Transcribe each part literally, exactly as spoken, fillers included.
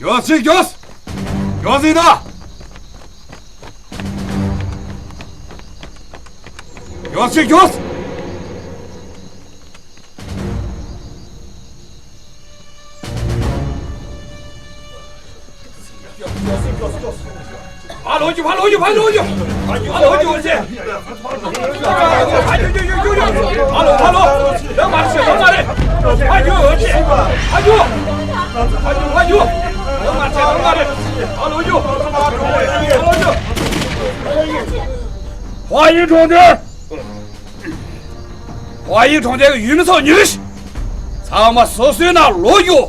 ཡོད་ཚད་ཡོད། ཡོད་ཚད་ད། ཡོད་ཚད་ཡོད། ཕར་ལོག་རྒྱུག་ཕར་ལོག་རྒྱུག་ཕར་ལོག་རྒྱུག་ཕར་ལོག་རྒྱུག་ཨོ་ཅེ། ཕར་རྒྱུག་རྒྱུག་རྒྱུག་རྒྱུག་ཕར་ལོག་ཕར་ལོག། ལོག་མ་རེད་ཕར་རྒྱུག་ཨོ་ཅེ། ཕར་རྒྱུག་ཕར་རྒྱུག་ཕར་རྒྱུག་ཕར་རྒྱུག་ལོག་མ་རེད་ལོག་མ་རེད་ཕར་ལོག་རྒྱུག་ཕར་ལོག་རྒྱུག་ཧྭ་ཡིན་གྲོང་རྡལ། ཧྭ་ཡིན་གྲོང་རྡལ་གྱི་ཡུལ་མི་ཚོ་ཉོས་ཤིག་ཚང་མ་སོ་སོའི་ནང་ལོག་རྒྱུག་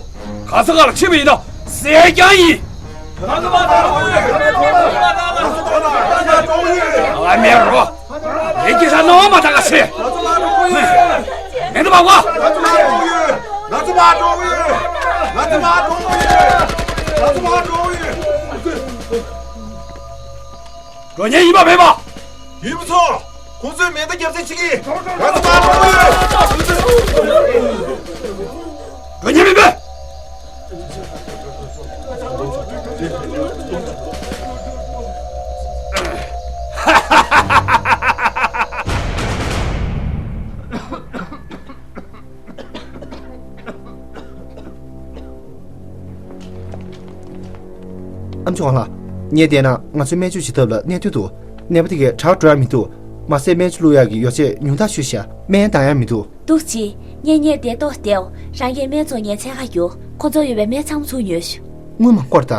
ག་ས་ག་ལ་ཕྱིན་པ་ཡིན་ན་བསད་རྐྱང་ཡིན། ང་ཚོ་མ་གཏོགས་ཡོད། ང་ཚོ་མ་གཏོགས་ཡོད། ང་མེད་རོ། ལས་ཀྱི་ས་ནོར་མ་ད་ག་ཚེ། ང་ཚོ་མ་གཏོགས་ཡོད། མེད་དུ་མ་བ། ང་ཚོ་མ་གཏོགས་ཡོད། ང་ཚོ་མ་གཏོགས་ཡོད། ང་ཚོ་མ་གཏོགས་ཡོད། འགྲོ་མཁན་ཡིན་པ་མེད་པ། ཡིན་མི་ཚོ། ཁོང་ཚོས་མེ་མདའ་རྒྱབ་རྩིས་བྱེད་ཀྱི། ང་ཚོ་མ་གཏོགས་ཡོད། འགྲོ་མཁན་མེད་པས། ཨ་མཆོག་ལགས། ངས་བལྟས་ན་ང་ཚོའི་སྨན་བཅོས་བྱེད་ཐབས་ལ་གནད་དོན་འདུག་ནད་པ་དེ་གས་དྲག་འགྲོ་ཡ་མི་འདུག་མ་ཟད་སྨན་བཅོས་བླུག་ཡག་གི་ཡོ་བྱད་ཉུང་མཐའ་ཞུས་ཤག་སྨན་འདང་ཡ་མི་འདུག་འདུག་ཅི། ངས་ངས་བསྡད་ཏོག་བསྡད། རང་གིས་སྨན་བཙོང་མཁན་འཚོལ་ག་རྒྱུགས། ཁོ་ཚོར་ཡོད་པའི་སྨན་ཚང་མ་ཚུར་ཉོས་ཤོག་དངུལ་མང་པོར་ད།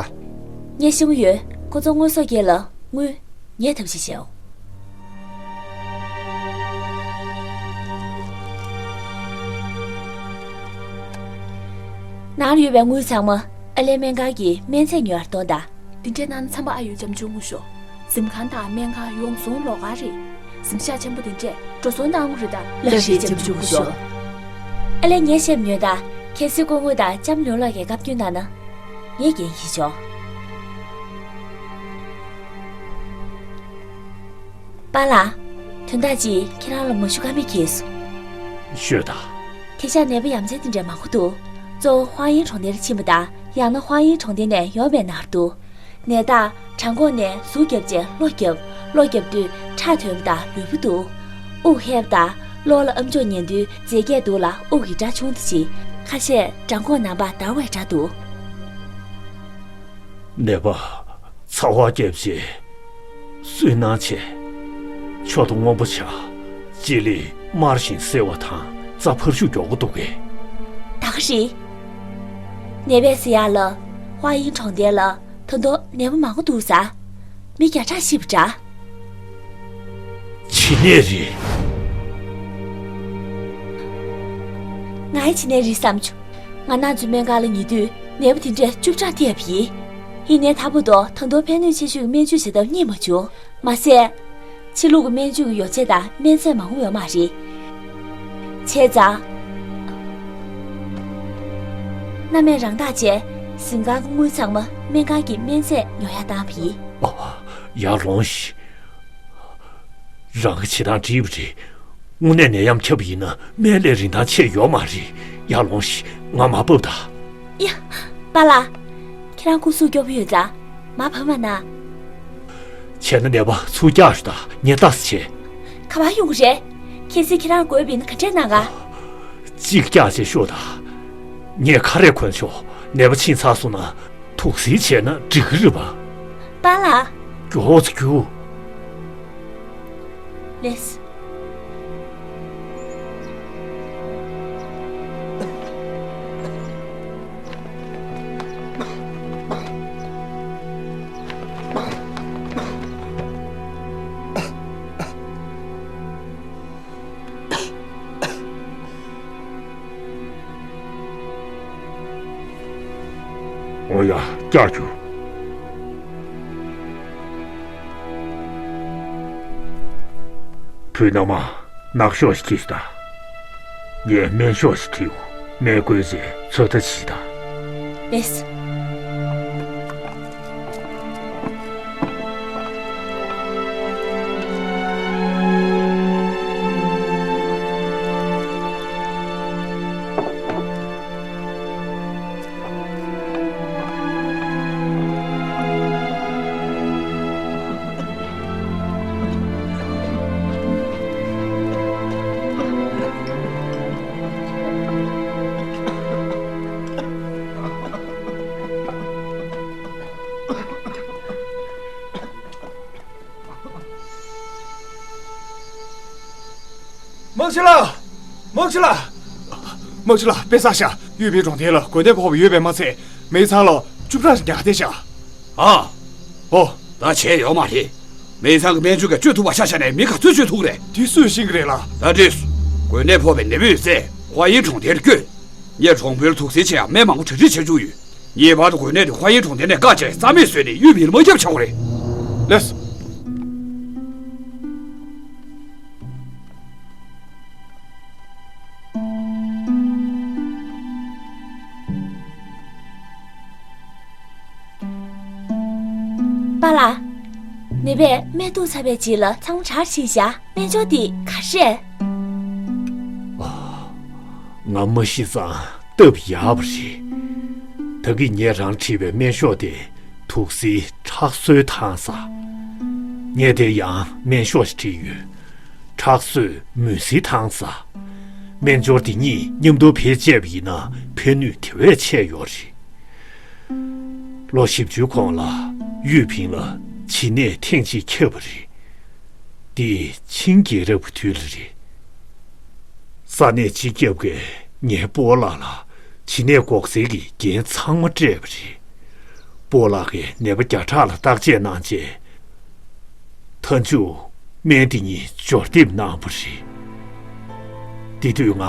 ངས་ཤེས་ཀྱི་ཡོད། ཁོ་ཚོ་དངུལ་སོགས་སྐྱེལ་ལ་དངུལ། ངས་ཐབས་ཤེས་བྱའོ། ནང་ལ་ཡོད་པའི་དངུལ་ཚང་མ་ཨ་ལའི་སྨན་ཁང་གི་སྨན་རྫས་ཉོ་ཡར་གཏོང་དང་། འདི་འདྲའི་ནང་ཚང་མ་ཨ་ཡོད་འཇམ་ཆུང་ངུ་ཤོག་གཟིམ་ཁང་དང་སྨན་ཁང་ཡོངས་ཚང་ལོགས་ཀ་རེད། གཟིམ་ཤག་ཆེན་པོ་འདི་འདྲས་འགྲོ་སོང་གནང་གི་རེད་ད། ལགས་རེད་འཇམ་ཆུང་ངུ་ཤོག་ཨ་ལའི་ངས་བཤད་མི་ཉོན་ད། གལ་སྲིད་སྐུ་ངོ་དང་ལྕམ་ལོ་ལགས་ཀྱིས་བཀའ་བཀྱོན་གནང་ན། ངས་འགན་འཁྱེར་ཆོག་པཱ་ལགས། དོན་དག་ཅིག་ཁྱེད་རང་ལ་མ་ཞུ་ཀ་མེད་ཁེལ་སོང་། ཤོད་དང་། དེང་སང་ནད་པ་ཡ་མཚན་དེ་འདྲ་མང་པོ་འདུག་གཙོ་བོ་ཧྭ་ཡིན་གྲོང་རྡལ་ཕྱིན་པ་དང་ཡང་ན་ཧྭ་ཡིན་གྲོང་རྡལ་ནས་ཡོང་བའི་ནང་འདུག་ནད་རྟགས་བྲང་ཁོག་ནས་ཟུག་བརྒྱབ་རྗེས་གློ་བརྒྱབ། གློ་བརྒྱབ་དུས་ཁྲག་ཐོན་པ་དང་ལུས་པོ་འདུག་དབུགས་ཧལ་བ་དང་གློ་ལ་ཨམ་ཅོག་ཉན་དུས་རྫས་སྐྱེད་འདུག་ལ་དབུགས་ཡིད་དྲག་ཆུང་དུ་ཕྱིན། ཁ་ཤས་བྲང་ཁོག་ནང་པ་འདར་བའི་སྒྲ་འདུག་ནད་པ་ཚ་བ་བརྒྱབ་རྗེས་སུན་སྣང་ཆེ། མཆུ་ཏོ་སྔོན་པོ་ཆགས། ལྕེ་ལེ་དམར་ཞིང་སེར་བ་དང་རྩ་འཕར་ཤུགས་མགྱོགས་པོ་འདུག་གས། ད་ག་རེད། ནད་པས་ཟེར་ཡག་ལ་ཧྭ་ཡིན་གྲོང་རྡལ་ལ་ད་དུང་ནད་པ་མང་པོ་འདུག་ས། མི་བརྒྱ་ཕྲག་ཤི་བ་འདྲ། ཇི་ནས་རེད། ང་ཡི་ཇི་ནས་རེད་བསམ་བྱུང་། ང་ནག་ཚོའི་སྨན་ཁང་ལ་ཉེ་དུས་ནད་པ་དེ་འདྲས་བཅུ་ཕྲག་ཐེབས་ཡིན། ཡིན་ནའི་ད་བར་དུ་ད་དུང་ཕན་ནུས་ཆེ་ཤོས་ཀྱི་སྨན་བཅོས་བྱེད་ཐབས་རྙེད་མ་བྱུང་། མ་ཟད། ཕྱི་ལུགས་ཀྱི་སྨན་བཅོས་ཀྱི་ཡོ་བྱད་དང་སྨན་རྫས་མང་པོ་ཡོད་མ་རེད། བྱས་ཙང་། སྣ་སྨན་རང་འཐག་བྱས། གཟིམ་ཁང་གི་དངུལ་ཚང་མ་སྨན་ཁང་གི་སྨན་རྫས་ཉོ་ཡག་བཏང་བ་ཡིན། ཨ། ཡར་ལོངས་ཤིག་རང་གི་བྱེད་སྟངས་འགྲིག་པ་རེད། དངོས་གནས་ནད་ཡམས་ཁྱབ་པ་ཡིན་ན་སྨན་ལས་རིན་ཐང་ཆེ་ཡོད་མ་རེད། ཡར་ལོངས་ཤིག་ང་མར་བབས་དང་། ཡ། པཱ་ལགས། ཁྱེད་རང་སྐུ་གཟུགས་སྐྱོ་པོ་ཡོད་ཙང་མར་བབས་མ་གནང་། བྱས་ན་ནད་པ་ཚུར་བཀྱག་ཤོག་དང་ངས་ལྟ་ས་བྱེད། ག་པར་ཡོང་གི་རེད། གལ་སྲིད་ཁྱེད་རང་དགོས་པ་ཡིན་ན་ག་འདྲས་གནང་ག་གཅིག་བཀྱག་བྱས་ཤོག་དང་། ངས་ཁ་རས་གོན་ཆོག་ནད་པ་ཕྱིན་ཚར་སོང་ན་དུག་སེལ་བྱས་ན་འགྲིག་གི་རེད་པ། པཱ་ལགས། མགྱོགས་ཙམ་རྒྱུགས། ལགས་སོ། འོ་ཡ། བཀྱག་རྒྱུགས། བུ་མནའ་མ། ནག་ཤོག་ཞིག་གྱིས་ཤིག་དང་། ངས་སྨན་ཤོག་ཞིག་བྲིས། སྨན་བསྐོལ་རྗེས་ཚོད་ལྟ་བྱེད་དང་། ལགས་སོ། ཆེ་ལགས། དམག་སྤྱི་ལགས། དམག་སྤྱི་ལགས། དཔེ་བསགས་ཤག་ཡུས་ཕིང་གྲོང་རྡལ་ལ་འགོས་ནད་ཕོག་པ་ཡོད་པས་མ་ཚད། མེའི་ཚང་ལ་ཆུ་བྲག་ཉག་བསྡད་ཤག་ཨ། ཨོ། ད་བྱས་ཡོད་མ་རེད། མེའི་ཚང་གི་སྨན་བཅོས་ཀྱིས་བཅོས་ཐུབ་པ་ཆ་བཞག་ནས་མི་ག་ཚོད་བཅོས་ཐུབ་ཀྱི་རེད། དེ་སུས་ཤེས་ཀྱི་རེད་ལགས། ད་འགྲིགས་སོང་། འགོས་ནད་ཕོག་པའི་ནད་འབུ་ཡོད་ཚད་ཧྭ་ཡིན་གྲོང་རྡལ་དུ་བསྐྱོད། ངས་གྲོང་དཔོན་ལ་དུག་སེལ་ཆེ་ཡང་སྨན་མང་པོ་གྲ་སྒྲིག་བྱེད་བཅུག་ཡོད། ངེས་པར་དུ་འགོས་ནད་དེ་ཧྭ་ཡིན་གྲོང་རྡལ་ནས་བཀག་བྱས་རྩ་མེད་བཟོས་ནས་ཡུས་ཕིང་ལ་དམག་རྒྱབ་བྱ་དགོས་རེད། ལགས་སོ། པཱ་ལགས། ནད་པས་སྨན་བཏུང་ཚར་བའི་རྗེས་ལ་ཚང་མ་གྲྭར་ཕྱིན་བཞག་སྨན་སྦྱོར་འདི་ག་རེ་རེད། ང་མ་ཤི་ཙང་སྟབས་ཡག་པ་རེད། ད་གིན་ངས་རང་བྲིས་པའི་སྨན་ཤོག་དེ་དུག་སེལ་ཁྲག་གསོའི་ཐང་ས། ངས་དེར་ཡང་སྨན་ཤོག་ཞིག་བྲིས་ཡོད། ཁྲག་གསོས་མུན་སེལ་ཐང་ས། སྨན་སྦྱོར་འདི་གཉིས་མཉམ་དུ་བེད་སྤྱད་པ་ཡིན་ན་ཕན་ནུས་དེ་བས་ཆེ་ཡོད་རེད། ལོ་བཞི་བཅུའི་གོང་ལ་ཡུས་ཕིང་ལ་བྱིས་ནད་ཐེངས་གཅིག་ཁྱབ་པ་རེད། འདི་ཆིང་རྒྱལ་རབས་ཀྱི་དུས་ལ་རེད། ས་གནས་སྤྱི་ཁྱབ་ཀྱིས་ངའི་སྤོ་ལགས་ལ་བྱིས་ནད་འགོག་སེལ་གྱི་འགན་ཚང་མ་སྤྲད་པ་རེད། སྤོ་ལགས་ཀྱིས་ནད་པ་བརྒྱ་ཕྲག་ལ་བརྟག་དཔྱད་གནང་རྗེས། མཐའ་མཇུག་སྨན་འདི་གཉིས་སྦྱོར་འདེབས་གནང་བ་རེད། དེ་དུས་ང་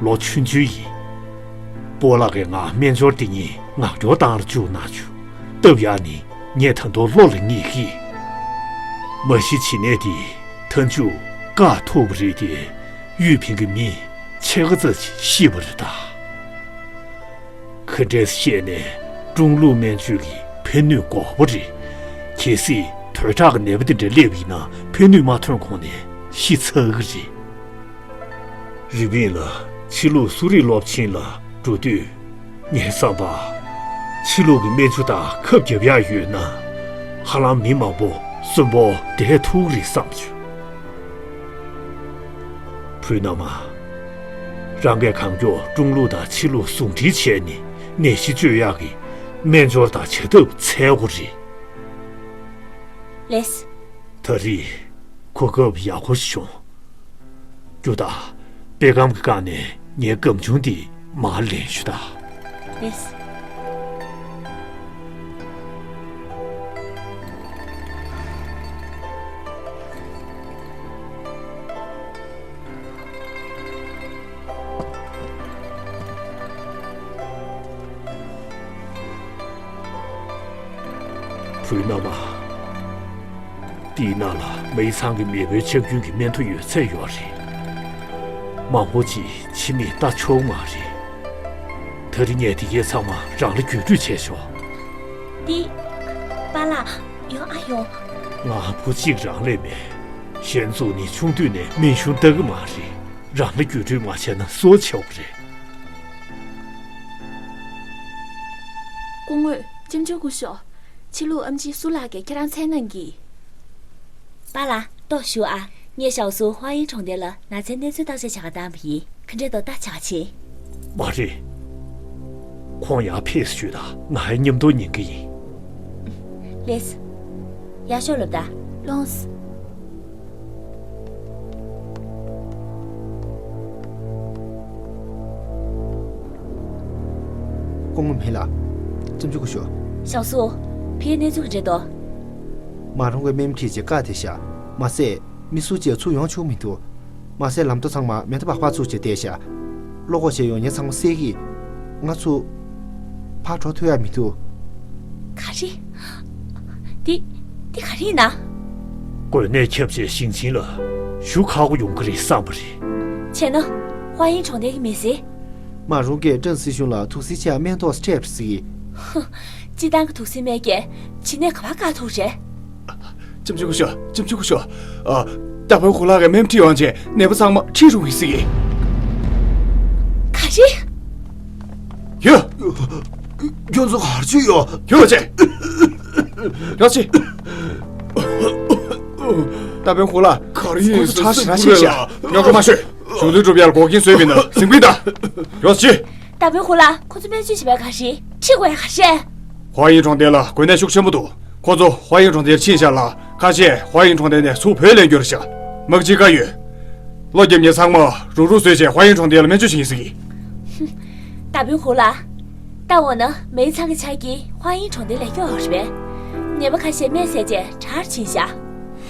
ལོ་ཆུང་ཆུང་ཡིན། སྤོ་ལགས་ཀྱིས་ང་སྨན་སྦྱོར་འདི་གཉིས་ངག་སྐྱོར་བཏང་རུ་བཅུག་གནང་བྱུང་། སྟབས་ཡག་ནི་ངས་ད་དུང་བློ་ལ་ངེས་ཀྱི། མ་གཞི་བྱིས་ནད་འདི་མཐའ་མཇུག་བཀག་ཐུབ་པ་རེད་དེ། ཡུས་ཕིང་གི་མི་ཕྱེད་ཀ་ཙམ་ཞིག་ཤི་བ་རེད་ད། ག་འདྲས་བཤད་ནས་ཀྲུང་ལུགས་སྨན་བཅོས་ཀྱི་ཕན་ནུས་འགོག་པ་རེད། གལ་སྲིད་དོས་དྲག་གི་ནད་པ་དེ་འདྲ་སླེབས་ཡིན་ན་ཕན་ནུས་མ་ཐོན་གོང་ནས་ཤི་ཚར་གི་རེད། རི་པིན་ལ་ཕྱི་ལུགས་གསོ་རིག་སློབ་ཆེན་ལ་འགྲོ་དུས། ངའི་བསམ་པར། ཕྱི་ལུགས་ཀྱི་སྨན་ཆུ་དང་ཁབ་རྒྱབ་ཡག་ཡོད་ན། ཧ་ལམ་མི་མང་པོ་གསོན་པོ་བསྡད་ཐུབ་རེད་བསམ་བྱུང་། བུ་རྣམས། རང་གིས་གང་མགྱོགས་ཀྲུང་ལུགས་དང་ཕྱི་ལུགས་ཟུང་འབྲེལ་བྱས་ནས་ནད་གཞི་བཅོས་ཡག་གི་སྨན་སྦྱོར་དང་བྱ་ཐབས་འཚོལ་དགོས་རེད། ལགས་སོ། ད་རེས་གོ་སྐབས་ཡག་པོ་ཞིག་བྱུང་། རྒྱུ་དག་པད་སྐམ་གྱི་སྒང་ནས་ངའི་སྒམ་ཆུང་འདི་མར་ལེན་ཞུ་དང་། ལགས་སོ། བུ་རྣམས། འདིའི་ནང་ལ་མེའི་ཚང་གི་མེས་པོའི་ཆག་སྐྱོན་གྱི་སྨན་ཐོ་ཡོད་ཚད་ཡོད་རེད། མང་པོ་ཅིག་ཕྱི་མིས་ལྟ་ཆོག་མ་རེད། ད་རིང་ངས་འདི་གའི་ཚང་མ་རང་ལ་བརྒྱུད་སྤྲོད་བྱས་ཆོག་འདི། པཱ་ལགས། ཡོང་ཨ་ཡོང་། ང་བུ་གཅིག་རང་ལས་མེད། གཞན་ཚོ་ནི་ཆུང་དུས་ནས་སྨན་གཞུང་ལྟ་གི་མ་རེད། རང་ལ་བརྒྱུད་སྤྲོད་མ་བྱས་ན་སྲོག་ཆད་ཀྱི་རེད། སྐུ་ངོ། ལྕམ་ཆུང་སྐུ་ཞབས། ཕྱི་ལུགས་ཨེམ་ཆི་སུ་ལགས་ཀྱིས་ཁྱེད་རང་མཚན་གནང་གིས། པཱ་ལགས། ལྟོས་ཤོག་ཨ། ངས་ཞའོ་སུའུ་ཧྭ་ཡིན་གྲོང་རྡལ་ལ་ན་ཚའི་གནས་ཚུལ་བརྟག་དཔྱད་བྱ་ག་བཏང་བ་ཡིན། ག་འདྲས་འདུག་ལྟ་བྱ་ག་ཕྱིན། མ་རེད། ཁོང་ཡར་ཕེབས་སུ་བཅུག་དང་། ང་ཧའི་མཉམ་དུ་ཉན་གི་ཡིན། ལགས་སོ། ཡར་ཤོག་ལབ་དང་། ལགས་སོ། སྐུ་ངོ་མི་ལགས། ལྕམ་ཆུང་སྐུ་ཞབས། ཞའོ་སུའུ། ཕའི་གནས་ཚུལ་ག་འདྲས་འདུག་མ་རུང་བའི་སྨན་ཁྲིད་ཅིག་བཀག་བསྡད་ཤག་མ་ཟད། མི་སུ་གཅིག་ཚུར་ཡོང་ཆོག་མི་འདུག་མ་ཟད་ལམ་མདོ་ཚང་མ་མེ་མདའ་སྦག་སྦག་བཙུགས་བྱས་བསྡད་ཤག་བློ་ཁོག་བྱས་ཡོང་མཁན་ཚང་མ་བསད་ཀྱིས། ང་ཚོ་ཕར་འགྲོ་ཐུབ་ཡག་མི་འདུག་ག་རེ། འདི། འདི་ག་རེ་ཡིན་ན། འགོས་ནད་ཁྱབ་རྗེས་ཞིང་ཆེན་ལ་ཞུ་ཁག་པོ་ཡོང་གི་རེད་བསམ་པ་རེད། བྱས་ན། ཧྭ་ཡིན་གྲོང་རྡལ་གྱི་མི་སེར། མ་རུང་གིས་ཀྲང་སྲིད་གཞུང་ལ་དུག་སེལ་ཆེ་ཡང་སྨན་ཐོག་སྤྲད་པ་ཟེར་གྱིས། ཧུ། སྤྱིར་བཏང་གི་དུག་སེལ་སྨན་གྱིས་བྱིས་ནད་ག་པར་བཀག་ཐུབ་རེད། ལྕམ་ཆུང་སྐུ་ཞབས། ལྕམ་ཆུང་སྐུ་ཞབས། ཨ། ཏ་པོན་ཧུ་ལགས་ཀྱིས་སྨན་ཁྲིད་ཡོང་རྗེས་ནད་པ་ཚང་མ་ཁྲིད་རུང་ཡིན་ཟེར་གྱིས། ག་རེ། ཡ། ཁྱོད་ཚོ་ག་རེ་བྱས་ཡོད། ཁྱོད་ལ་ཅི། ཡ་ཅི། ཏ་པོན་ཧུ་ལགས། ག་རེ་ཡིན་ཁོ་ཚོ་ཁྲག་ཞེ་དྲག་ཤེས་ཤག་རྙོག་དྲ་མ་ཤོད། གཞུང་དོན་སྒྲུབ་ཡག་ལ་འགོག་རྐྱེན་བཟོས་པ་ཡིན་ན་ཟིན་པ་ཡིན་ད། ཡ་ཅི། ཏ་པོན་ཧུ་ལགས། ཁོ་ཚོ་སྨན་བཅོས་བྱེད་པར་ག་རེ་ཁྲིད་དགོས་ཡག་ག་རེ། ཧྭ་ཡིན་གྲོང་རྡལ་ལ་འགོས་ནད་ཤུགས་ཆེན་པོ་འདུག་ཁོ་ཚོ་ཧྭ་ཡིན་གྲོང་རྡལ་ཕྱིན་ཤག་ལ། ཁ་ཤས་ཧྭ་ཡིན་གྲོང་རྡལ་ནས་ཚུར་བོད་ལ་འགྱུར་ཤག་དམག་སྤྱིར་བཀའ་ཡོད། བློ་རྒྱབ་མཁན་ཚང་མ་རུག་རུག་བཟོས་བྱས་ཧྭ་ཡིན་གྲོང་རྡལ་ལ་སྨན་བཅོས་བྱེད་ཀྱི་ཟེར་གི། ད་བུན་ཧུ་ལ། ད་འོ་ན་མེའི་ཚང་གི་ཆ་གིས་ཧྭ་ཡིན་གྲོང་རྡལ་ལ་སྐྱོད་ཡོད་རེད་པས། ནད་པ་ཁ་ཤས་སྨན་བཟས་བྱས་དྲག་ཕྱིན་ཤག།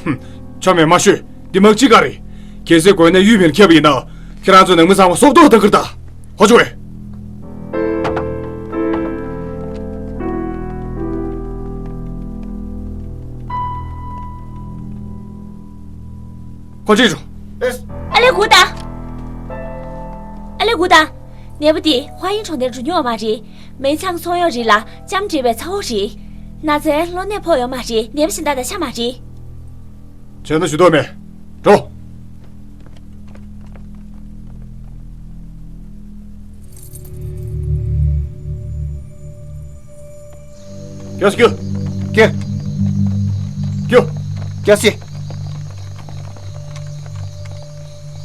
ཧུམ། ཆོ་མེད་མ་ཤོད། འདི་མག་ཅིག་ག་རེད། གལ་སྲིད་དགོས་ན་གཡུས་བིར་ཁྱབ་པ་ཡིན་ན། ཁྱེད་རང་ཚོ་ནང་མི་ཚང་མ་སྲོག་ཐོག་ལྟ་གིར་ད། ཧོ་ཆོ་བས། ཁོ་ཁྲིད་རོགས། ཨ་ལེ་སྒུག་ད། ཨ་ལེ་སྒུག་ད། ནད་པ་དེ་ཧྭ་ཡིན་གྲོང་རྡལ་འགྲོ་མྱོང་བ་མ་རེད། མེའི་ཚང་ཚོང་ཡོང་རིགས་ལ་ལྕམ་འབྲེལ་བའི་ཚ་བོ་རེད། ན་ཚའི་གློ་ནད་ཕོག་ཡོད་མ་རེད། ནད་པ་གཞན་དག་དང་ཆ་མ་རེད། བྱས་ན་ཞུ་དོགས་མེད། འགྲོ། རྒྱགས་སེ་རྒྱུགས། རྒྱགས། རྒྱུགས། རྒྱགས་སེ།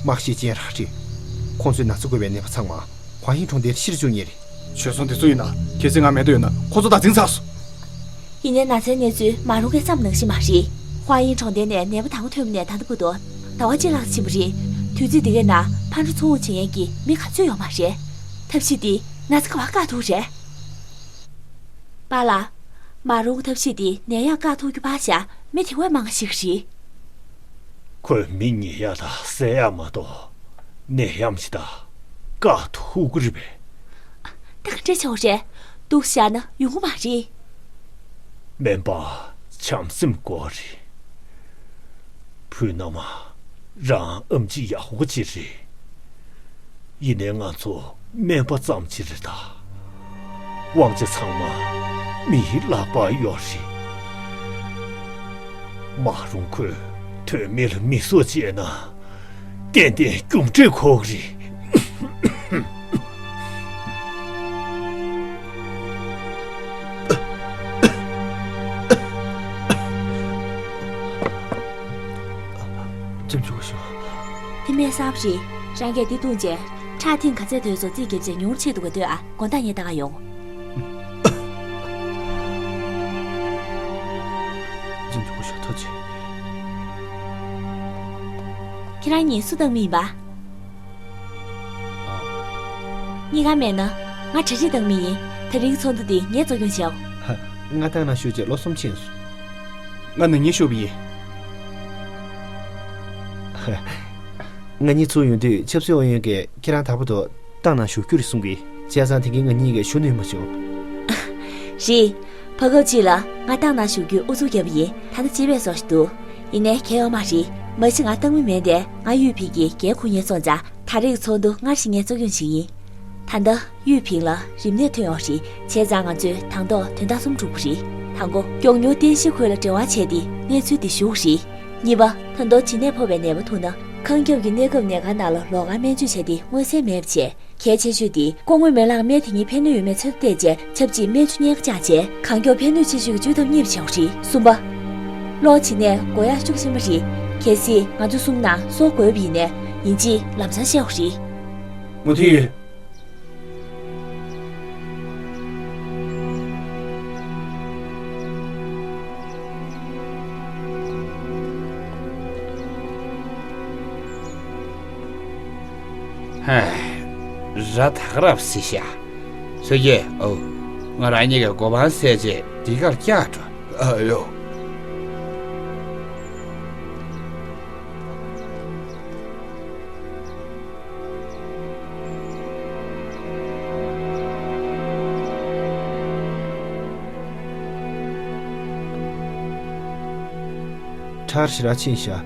དམག་ཤེད་ཅན་རང་རེད། ཁོང་ཚོས་ན་ཚ་འགོས་པའི་ནད་པ་ཚང་མ་ཧྭ་ཡིན་གྲོང་རྡལ་ཕྱིར་བཅུག་མཁན་རེད། བྱོལ་སོང་དེ་ཚོ་ཡིན་ན་གལ་སྲིད་ང་མེད་དུ་ཡོད་ན་ཁོ་ཚོ་བདག་འཛིན་ཚར་སོང་། ཡིན་ནའི་ན་ཚའི་གནས་ཚུལ་མ་རུང་གི་བསམ་ནང་བཞིན་མ་རེད། ཧྭ་ཡིན་གྲོང་རྡལ་ནས་ནད་པ་དང་པོ་ཐོན་པ་ནས་ད་ལྟ་བར་དུ་ཟླ་བ་གཅིག་ལྷག་ཕྱིན་པ་རེད། དུས་ཚོད་འདི་གའི་ནང་ཕར་འགྲོ་ཚུར་འོང་བྱེད་མཁན་གྱི་མི་ག་ཚོད་ཡོད་མ་རེད། ཐབས་ཤེས་འདི་ན་ཚ་ག་པར་བཀག་ཐུབ་རེད། པཱ་ལགས། མ་རུང་གི་ཐབས་ཤེས་འདི་ནད་ཡམས་བཀག་ཐུབ་རྒྱུ་ཕར་བཞག་མི་དེ་བས་མང་ང་ཤི་གི་རེད། ཁོས་མི་ཉེས་ཡག་དང་བསད་ཡག་མ་གཏོགས་ནད་ཡམས་ཤིག་ད་བཀག་ཐུབ་ཀྱི་རེད་པས། ད་ག་འདྲ་བྱེད་དགོས་རེད། འདུག་བཞག་ན་ཡོང་གི་མ་རེད། སྨན་པ་བྱམས་སེམས་དགོས་རེད། བུ་མནའ་མ་རང་ཨེམ་ཆི་ཡག་པོ་ཅིག་རེད། ཡིན་ནའི་ང་ཚོ་སྨན་པ་ཙམ་ཅིག་རེད་ད། དབང་ཆ་ཚང་མ་མིའི་ལག་པར་ཡོད་རེད། མ་རུང་ཁོས་དོན་མེད་ལ་མི་གསོད་བྱས་ན། ཏན་ཏན་རྒྱུ་འབྲས་འཁོར་གི་རེད། ལྕམ་ཆུང་ཤོག། དེ་སྨན་གསར་པ་རེད། རང་གིས་འདི་བཏུང་རྗེས་ཁྲག་ཐེངས་ག་ཚད་ཐོན་སོང་རྩིས་བརྒྱབ་རྗེས་ཉུང་རུ་ཆེ་འདུག་ག་ལྟོས་ཨ། དགོང་དག་ངས་ལྟ་ག་ཡོང་། ལྕམ་ཆུང་ཤོག་ཐུགས་རྗེ་ཆེ། ཁྱེད་རང་གཉིས་སུ་བཏང་མི་ཡིན་པ། གཉིས་ཀ་མེད་ན། ང་གྲ་སྒྲིག་བཏང་མི་ཡིན། དེ་རིང་ཚོགས་འདུ་འདི་ངས་གཙོ་སྐྱོང་བྱའོ། ཧ། ང་བཏང་ན་ཞུ་རྗེས་ལོ་གསུམ་ཕྱིན་སོང་། ང་ནང་ཉིན་ཞུགས་པ་ཡིན། ཧ། ང་གཉིས་ཚུར་ཡོང་དུས་ཆབ་སྲིད་ཨུ་ཡོན་གྱིས་ཁྱེད་རང་དང་པོ་དུ་བཏང་ན་ཞུ་རྒྱུ་རེད་གསུང་གི། བྱས་ཙང་དེ་གིན་ང་གཉིས་ཀས་ཞུ་ནུས་མ་བྱུང་། རེད། བར་སྐབས་ཅིག་ལ་ང་བཏང་ན་ཞུ་རྒྱུའི་ཨུ་ཚུགས་བརྒྱབ་པ་ཡིན། ད་ལྟ་ཅི་བས་སོ་ཞིག་འདུག། ཡིན་ནའི་གལ་ཡོད་མ་རེད། མ་གཞི་ང་བཏང་མི་མིན་ཏེ། ང་གཡུས་ཕིང་གི་རྒན་ཁུ་ཉེ་ཚོང་ཙང་། ད་རེས་ཚོགས་འདུ་སྔར་བཞིན་ངས་གཙོ་སྐྱོང་བྱེད་ཡིན། ད་ལྟ་གཡུས་ཕིང་ལ་རིམས་ནད་ཐོན་ཡོད་རེད། བྱས་ཙང་ང་ཚོས་དང་ཐོག་དོན་དག་གསུམ་སྒྲུབ་དགོས་རེད། དང་པོ། མགྱོགས་མྱུར་རྟེན་གཞི་ཁུལ་ལ་འབྲེལ་བ་བྱས་ཏེ་གནས་ཚུལ་འདི་ཞུ་དགོས་རེད། གཉིས་པ། ད་དུང་བྱིས་ནད་ཕོག་པའི་ནད་པ་ཐུག་ན་གང་རྒྱབ་ཀྱི་གནས་སྐབས་ནད་ཁང་ནང་ལ་ལོགས་ཀར་སྨན་བཅོས་བྱས་ཏེ་མངོན་གསལ་མེད་པ་བྱས། གལ་ཆེ་ཤོས་དེ་སྐུ་ངོ་མེ་ལགས་སྨན་དེ་ཉིད་ཕན་ནུས་ཡོད་མེད་འཚོལ་བསྡད་རྗེས་ཆབས་ཅིག་སྨན་བཅོས་གཉན་ཁ་བཅངས་རྗེས་གང་མགྱོགས་ཕན་ནུས་ཆེ་ཤོས་ཀྱི་བཅོས་ཐབས་གཉིས་པ་བྱེད་དགོས་རེད། གསུམ་པ། གློ་བྱིས་ནད་འགོས་ཡག་ཤུགས་ཆེན་པོ་རེད། གལ་སྲིད་ང་ཚོ་གསུམ་ནང་སུ་འགོས་པ་ཡིན་ནའི་ཡིན་གཅིག་ལམ་སང་བཤད་དགོས་རེད། མུ་མཐུད། ཧ། ར་ཐག་རབ་སི་ཤ། ཚོད་ཀྱི་ཨོ། ང་རང་གཉིས་ཀྱི་གོ་འཕང་སེལ་རྗེས་འདི་གར་བཀྱག་འགྲོ། ཨ་ཡོ། ཁྲག་ཞེ་དྲག་ཕྱིན་ཤག།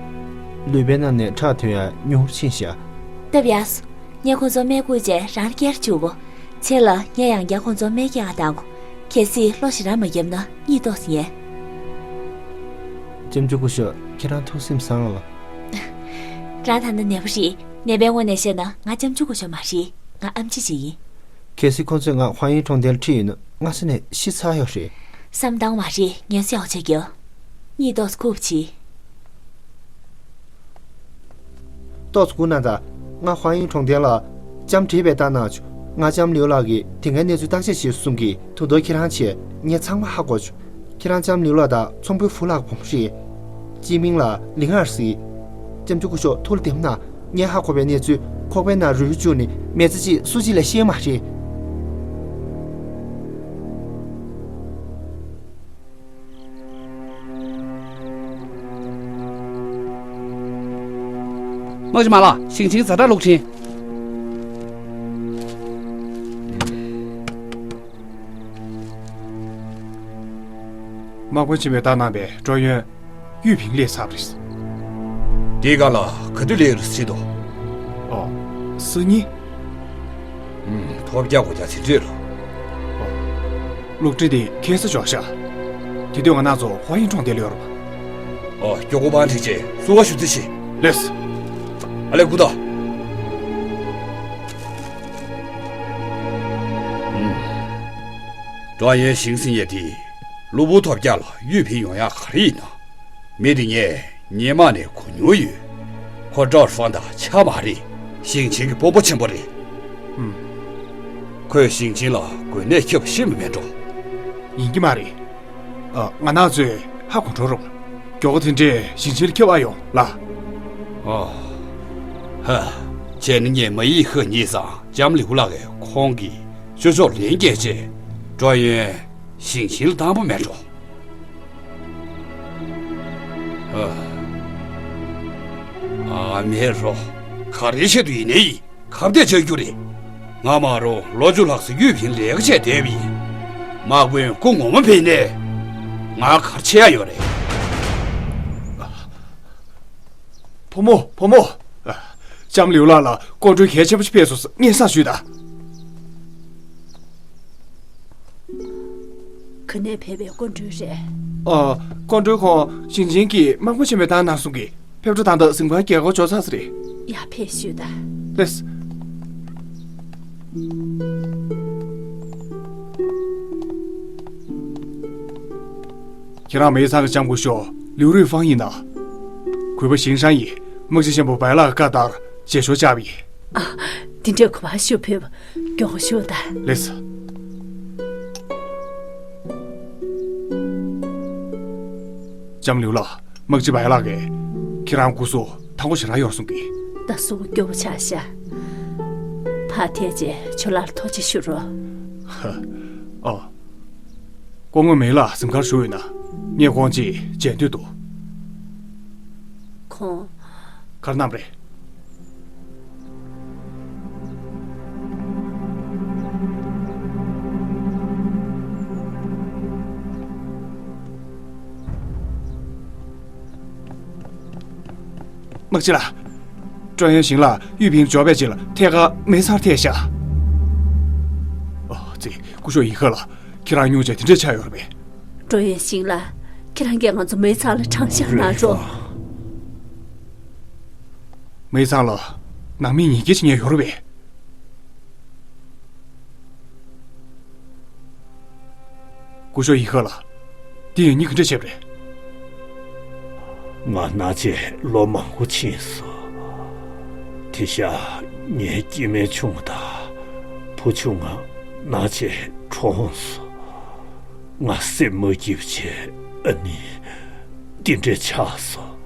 ལུས་པའི་ནང་ནས་ཁྲག་ཐོན་ཡག་ཉུང་རུ་ཕྱིན་ཤག། སྟབས་ཡག་སོང་། ངས་ཁོ་ཚོ་སྨན་བསྐུས་རྗེས་རང་ལ་སྐྱེལ་བཅུག་གོ། ཕྱིར་ལ་ངས་ཡང་བསྐྱར་ཁོ་ཚོ་སྨན་སྐྱེལ་ག་བཏང་གོ། གལ་སྲིད་གློ་ཞེ་དྲག་མ་བརྒྱབ་ན་གཉིད་ཏོག་ཙམ་ཉལ། ལྕམ་ཆུང་སྐུ་ཞབས། ཁྱེད་རང་ཐུགས་སེམས་བཟང་ལ། རང་ད་ལྟ་ནད་པ་རེད། ནད་པའི་ངོས་ནས་བཤད་ན་ང་ལྕམ་ཆུང་སྐུ་ཞབས་མ་རེད། ང་ཨེམ་ཆི་ཅིག་ཡིན། གལ་སྲིད་ཁོང་ཚོས་ང་ཧྭ་ཡིན་གྲོང་རྡལ་ཁྲིད་ཡོང་ན་སྔ་ས་ནས་ཤི་ཚར་ཡོད་རེད། བསམ་བཏང་མ་རེད། ངས་གསོ་བྱེད་རྒྱུ། གཉིད་ཏོག་ཙམ་ཁུག་ཅིག། ཏོག་ཙམ་སྒུག་གནང་དང་། ང་ཧྭ་ཡིན་གྲོང་རྡལ་ལ་ལྕམ་བགྲེས་པ་བཏང་གནང་བྱུང་། ང་ལྕམ་ལིའུ་ལགས་ཀྱིས་དེ་སྔའི་གནས་ཚུལ་བརྟག་དཔྱད་བྱས་གསུང་གིས། ད་དུང་ཁྱེད་རང་བྱས། ངས་ཚང་མ་ཧ་གོ་བྱུང་། ཁྱེད་རང་ལྕམ་ལིའུ་ལགས་དང་ཚོང་དཔོན་ཧྥུ་ལགས་ཀྱི་བུ་མོ་རེད། སྤྱི་མིང་ལ་ལིང་ཨར་ཟེར། ལྕམ་ཆུང་སྐུ་ཞབས་ཐུགས་ལ་བདེ་པོ་གནང་། ངས་ཧ་གོ་བའི་གནས་ཚུལ་ཁོག་པའི་ནང་རུལ་བཅུག་ནས་མི་ཚེ་གཅིག་སུ་གཅིག་ལ་བཤད་མ་རེད། དམག་སྤྱི་མ་ལགས། ཞིང་ཆེན་ཛ་དྲག་གློག་འཕྲིན། དམག་དཔོན་ཆེན་མོས་བཏང་གནང་བའི་ཀྲོ་ཡོན། གཡུས་ཕིང་སླེབས་ཚར་བ་རེད། དེའི་སྒང་ལ་ག་དུས་སླེབས་རེད་ཟེར་དོ། ཨོ། སང་ཉིན། ཨུམ། ཐོབ་རྒྱག་དགོས་རྒྱག་ཟིན་རེད་ལོ། ཨོ། གློག་འཕྲིན་དེ་ཁ་སང་འབྱོར་ཤག་དེ་དུས་ང་རང་ཚོ་ཧྭ་ཡིན་གྲོང་རྡལ་ལ་ཡོད་རེད་པ། ཨོ། མགྱོགས་པོ་པང་ཁྲིད་བྱས་བསུ་བ་ཞུ་རྩིས་བྱེད། ལེགས། ཨ་ལས་སྐུ་ད། ཨུམ། ཀྲོང་ཡོན་ཞིང་ཟེར་མཁན་དེ་གློ་བུར་ཐོལ་རྒྱག་ལ་གཡུས་ཕིང་ཡོང་ཡག་ག་རེ་ཡིན་ན། མི་དེ་ངས་སྔོན་མ་ནས་གོ་མྱོང་ཡོད། ཁོ་ཀྲོའུ་ཧྥང་དང་ཆ་མ་རེད། ཞིང་ཆེན་གྱི་དཔོན་པོ་ཆེན་པོ་རེད། ཨུམ། ཁོས་ཞིང་ཆེན་ལ་གོ་གནས་ཁྱབ་པ་ཤེས་པ་མེད་འགྲོ། ཡིན་གྱི་མ་རེད། ཨ། ང་རང་ཚོས་ཧ་གོ་འགྲོ་རུང་། མགྱོགས་པོ་དེ་འདྲས་ཞིང་ཆེན་ལ་ཁྱབ་ཨ་ཡོང་ལ། ཨོ། ཧ། བྱས་ན་ངས་མ་ཡི་ཧུ་གཉིས་སང་ལྕམ་ལིའུ་ལགས་ཀྱིས་ཁོང་གི་ཆོས་ཕྱོགས་ལན་བརྒྱབ་རྗེས་ཀྲོའུ་ཡོན་ཞིང་ཆེན་ལ་བཏང་པ་མེད་འགྲོ། ཨ། ཨ་མེད་རོ། ག་རེ་བྱེད་དུ་ཡིན་ནའི་ཁ་གཏད་བྱ་རྒྱུ་རེད། ང་མ་རུང་ལོ་བཅུ་ལྷག་ཙམ་གཡུས་ཕིང་ལས་ཀ་བྱས་བསྡད་པ་ཡིན། དམག་དཔོན་སྐུ་ངོ་མ་ཕེབས་ནས་ང་ག་རེ་བྱེད་ཡ་ཡོད་རེད། བུ་མོ། བུ་མོ། ལྕམ་ལིའུ་ལགས་ལ་སྐུ་མགྲོན་གལ་ཆེན་པོ་ཞིག་ཕེབས་སོང་ཟེར་སྙན་སེང་ཞུས་དང་། ག་ནས་ཕེབས་པའི་སྐུ་མགྲོན་རེད། ཨ། སྐུ་མགྲོན་ཁོང་ཞིང་ཆེན་གྱི་དམག་དཔོན་ཆེན་མོས་བཏང་གནང་སོང་གི། ཕེབས་འཕྲོ་དང་ད་གཟིམ་ཁང་རྒྱལ་སྒོ་ཕྱེ་ཚར་ས་རེད། ཡར་ཕེབས་ཞུས་དང་། ལགས། ཁྱེད་རང་མེའི་ཚང་གི་ལྕམ་སྐུ་ཞབས་ལིའུ་རུས་ཧྥང་ཡིན་ན། གུས་པ་ཞིང་ཧྲན་ཡིས་དམག་སྤྱི་ཆེན་པོ་བའི་ལགས་བཀའ་ལྟར་མཇལ་ཞུ་བཅར་བ་ཡིན། ཨ། འདི་འདྲའི་གུས་པ་ཞུ་ཕེབས། མགྱོགས་པོ་ཞུ་དང་། ལགས། ལྕམ་ལིའུ་ལགས། དམག་སྤྱི་བའི་ལགས་ཀྱིས་ཁྱེད་རང་སྐུ་གཟུགས་ཐང་པོ་ཞེ་དྲག་ཡོད་གསུང་གི། ད་གཟུགས་པོ་སྐྱོ་པོ་ཆགས་ཤག་ཕར་ཐད་རྗེས་ཇོ་ལགས་ལ་ཐུགས་རྗེ་ཞུ་རོགས། ཧ། ཨོ། སྐུ་ངོ་མེ་ལགས་གཟིམ་ཁར་བཞུགས་ཡོད་ན། ངས་ཁོང་ཅིག་མཇལ་འདོད་འདུག་ཁོང་། ག་རེ་གནང་བ་རེད། དམག་སྤྱི་ལགས། ཀྲོའུ་ཡོན་ཞིང་ལགས་གཡུས་ཕིང་འབྱོར་བའི་རྗེས་ལ་ཐད་ཀར་མེའི་ཚང་ལ་ཐད་ཤག་ཨོ་ཙི། སྐུ་ཞབས་ཡི་ཧེ་ལགས། ཁྱེད་རང་སྙུང་བྱས་དེ་འདྲས་ཆགས་ཡོད་རེད་པས། ཀྲོའུ་ཡོན་ཞིང་ལགས། ཁྱེད་རང་གིས་ང་ཚོ་མེའི་ཚང་ལ་དྲངས་བཞག་གནང་རོགས། མེའི་ཚང་ལ་ནང་མི་ཉིས་བརྒྱ་ཅིག་ཉལ་ཡོད་རེད་པས། སྐུ་ཞབས་ཡི་ཧེ་ལགས། འདི་ཡིན་ཉིན་ག་འདྲ་བྱས་པ་རེད། ང་མནའ་བྱས་ལོ་མང་པོ་ཕྱིན་སོང་། དེང་སང་ངའི་སྐྱེ་དམན་ཆུང་ངུ་དང་བུ་ཆུང་ང་མནའ་བྱས་གྲོངས་སོང་། ང་སེམས་མ་སྐྱིད་པ་བྱས་ཨ་ནི་འདི་འདྲས་ཆགས་སོང་།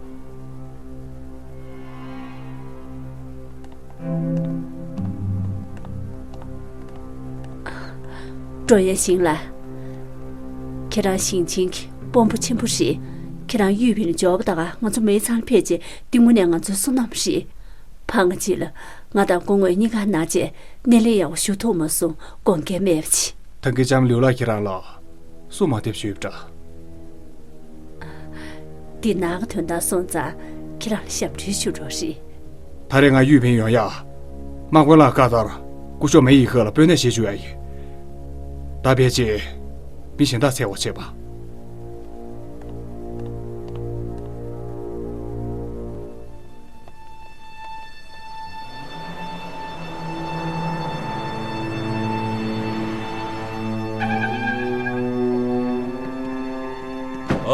ཀྲོའུ་ཡོན་ཞིང་ལགས། ཁྱེད་རང་ཞིང་ཆེན་གྱི་དཔོན་པོ་ཆེན་པོ་རེད། ཁྱེད་རང་གཡུས་ཕིང་ལ་འབྱོར་བ་ད་ག་ང་ཚོ་མེའི་ཚང་ལ་ཕེབས་རྗེས་འདི་དངོས་གནས་ང་ཚོའི་བསོད་ནམས་རེད། ཕ་ང་གཅིག་ལ་ང་དང་སྐུ་ངོ་གཉིས་ཀ་མནའ་བྱས་སྣེ་ལེན་ཡག་པོ་ཞུ་ཐུབ་མ་སོང་། དགོངས་འགལ་མེད་པ་བྱེད། ད་གིན་ལྕམ་ལིའུ་ལགས་ཁྱེད་རང་ལ་སུ་མ་ཐེབས་ཞུས་པ་འདྲ། འདི་ནང་གི་དོན་དག་སོང་ཙང་ཁྱེད་རང་ལ་ཞབས་འདྲེན་ཞུ་རོགས་རེད། ད་རེས་ང་གཡུས་ཕིང་ཡོང་ཡ། དམག་དཔོན་ལགས་བཀའ་ལྟར་སྐུ་ཞབས་མེ་ཡི་ཧེ་ལ་དཔོན་གནས་བཞེས་བཅུག་ཡ་ཡིན། ད་ཕལ་ཆེར་མི་གཞན་དག་འཚོལ་བར་བྱེད་པ།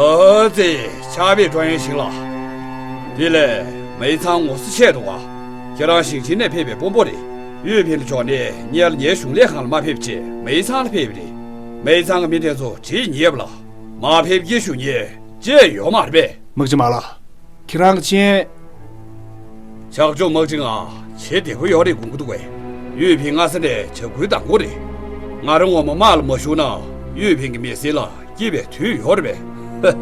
ཨོ་ཙི། ཕྱག་དཔེ་ཀྲོའུ་ཡོན་ཞིང་ལགས། དེ་ལས་མེའི་ཚང་ངོ་སོ་ཆད་འདུག་ག་ཁྱེད་རང་ཞིང་ཆེན་ནས་ཕེབས་པའི་དཔོན་པོ་རེད། གཡུས་ཕིང་ལ་འབྱོར་ནས་སྔོན་ལ་ངའི་གཞུང་ལས་ཁང་ལ་མ་ཕེབས་བྱས་མེའི་ཚང་ལ་ཕེབས་པ་རེད། མེའི་ཚང་གི་མི་དེ་ཚོ་དྲིས་ཉེས་པ་ལ་མ་ཕེབས་ཀྱི་ཞུ་མཁན་ཅིག་ཡོད་མ་རེད་པས། དམག་སྤྱི་མ་ལགས། ཁྱེད་རང་གི་མཆན། ཇག་ཇོ་དམག་སྤྱི་ང་བྱེད་བདེ་པོ་ཡོད་རེད་དགོངས་ཀྱི་འདུག་གས། ཡུས་ཕིང་སྔ་ས་ནས་ཇག་རྐུན་བཏང་གི་རེད། ང་རང་ངོ་མ་དམག་ལ་མ་ཞུགས་ན་ཡུས་ཕིང་གི་མི་སེར་ལ་སྐྱིད་པའི་དུས་ཡོད་རེད་པས།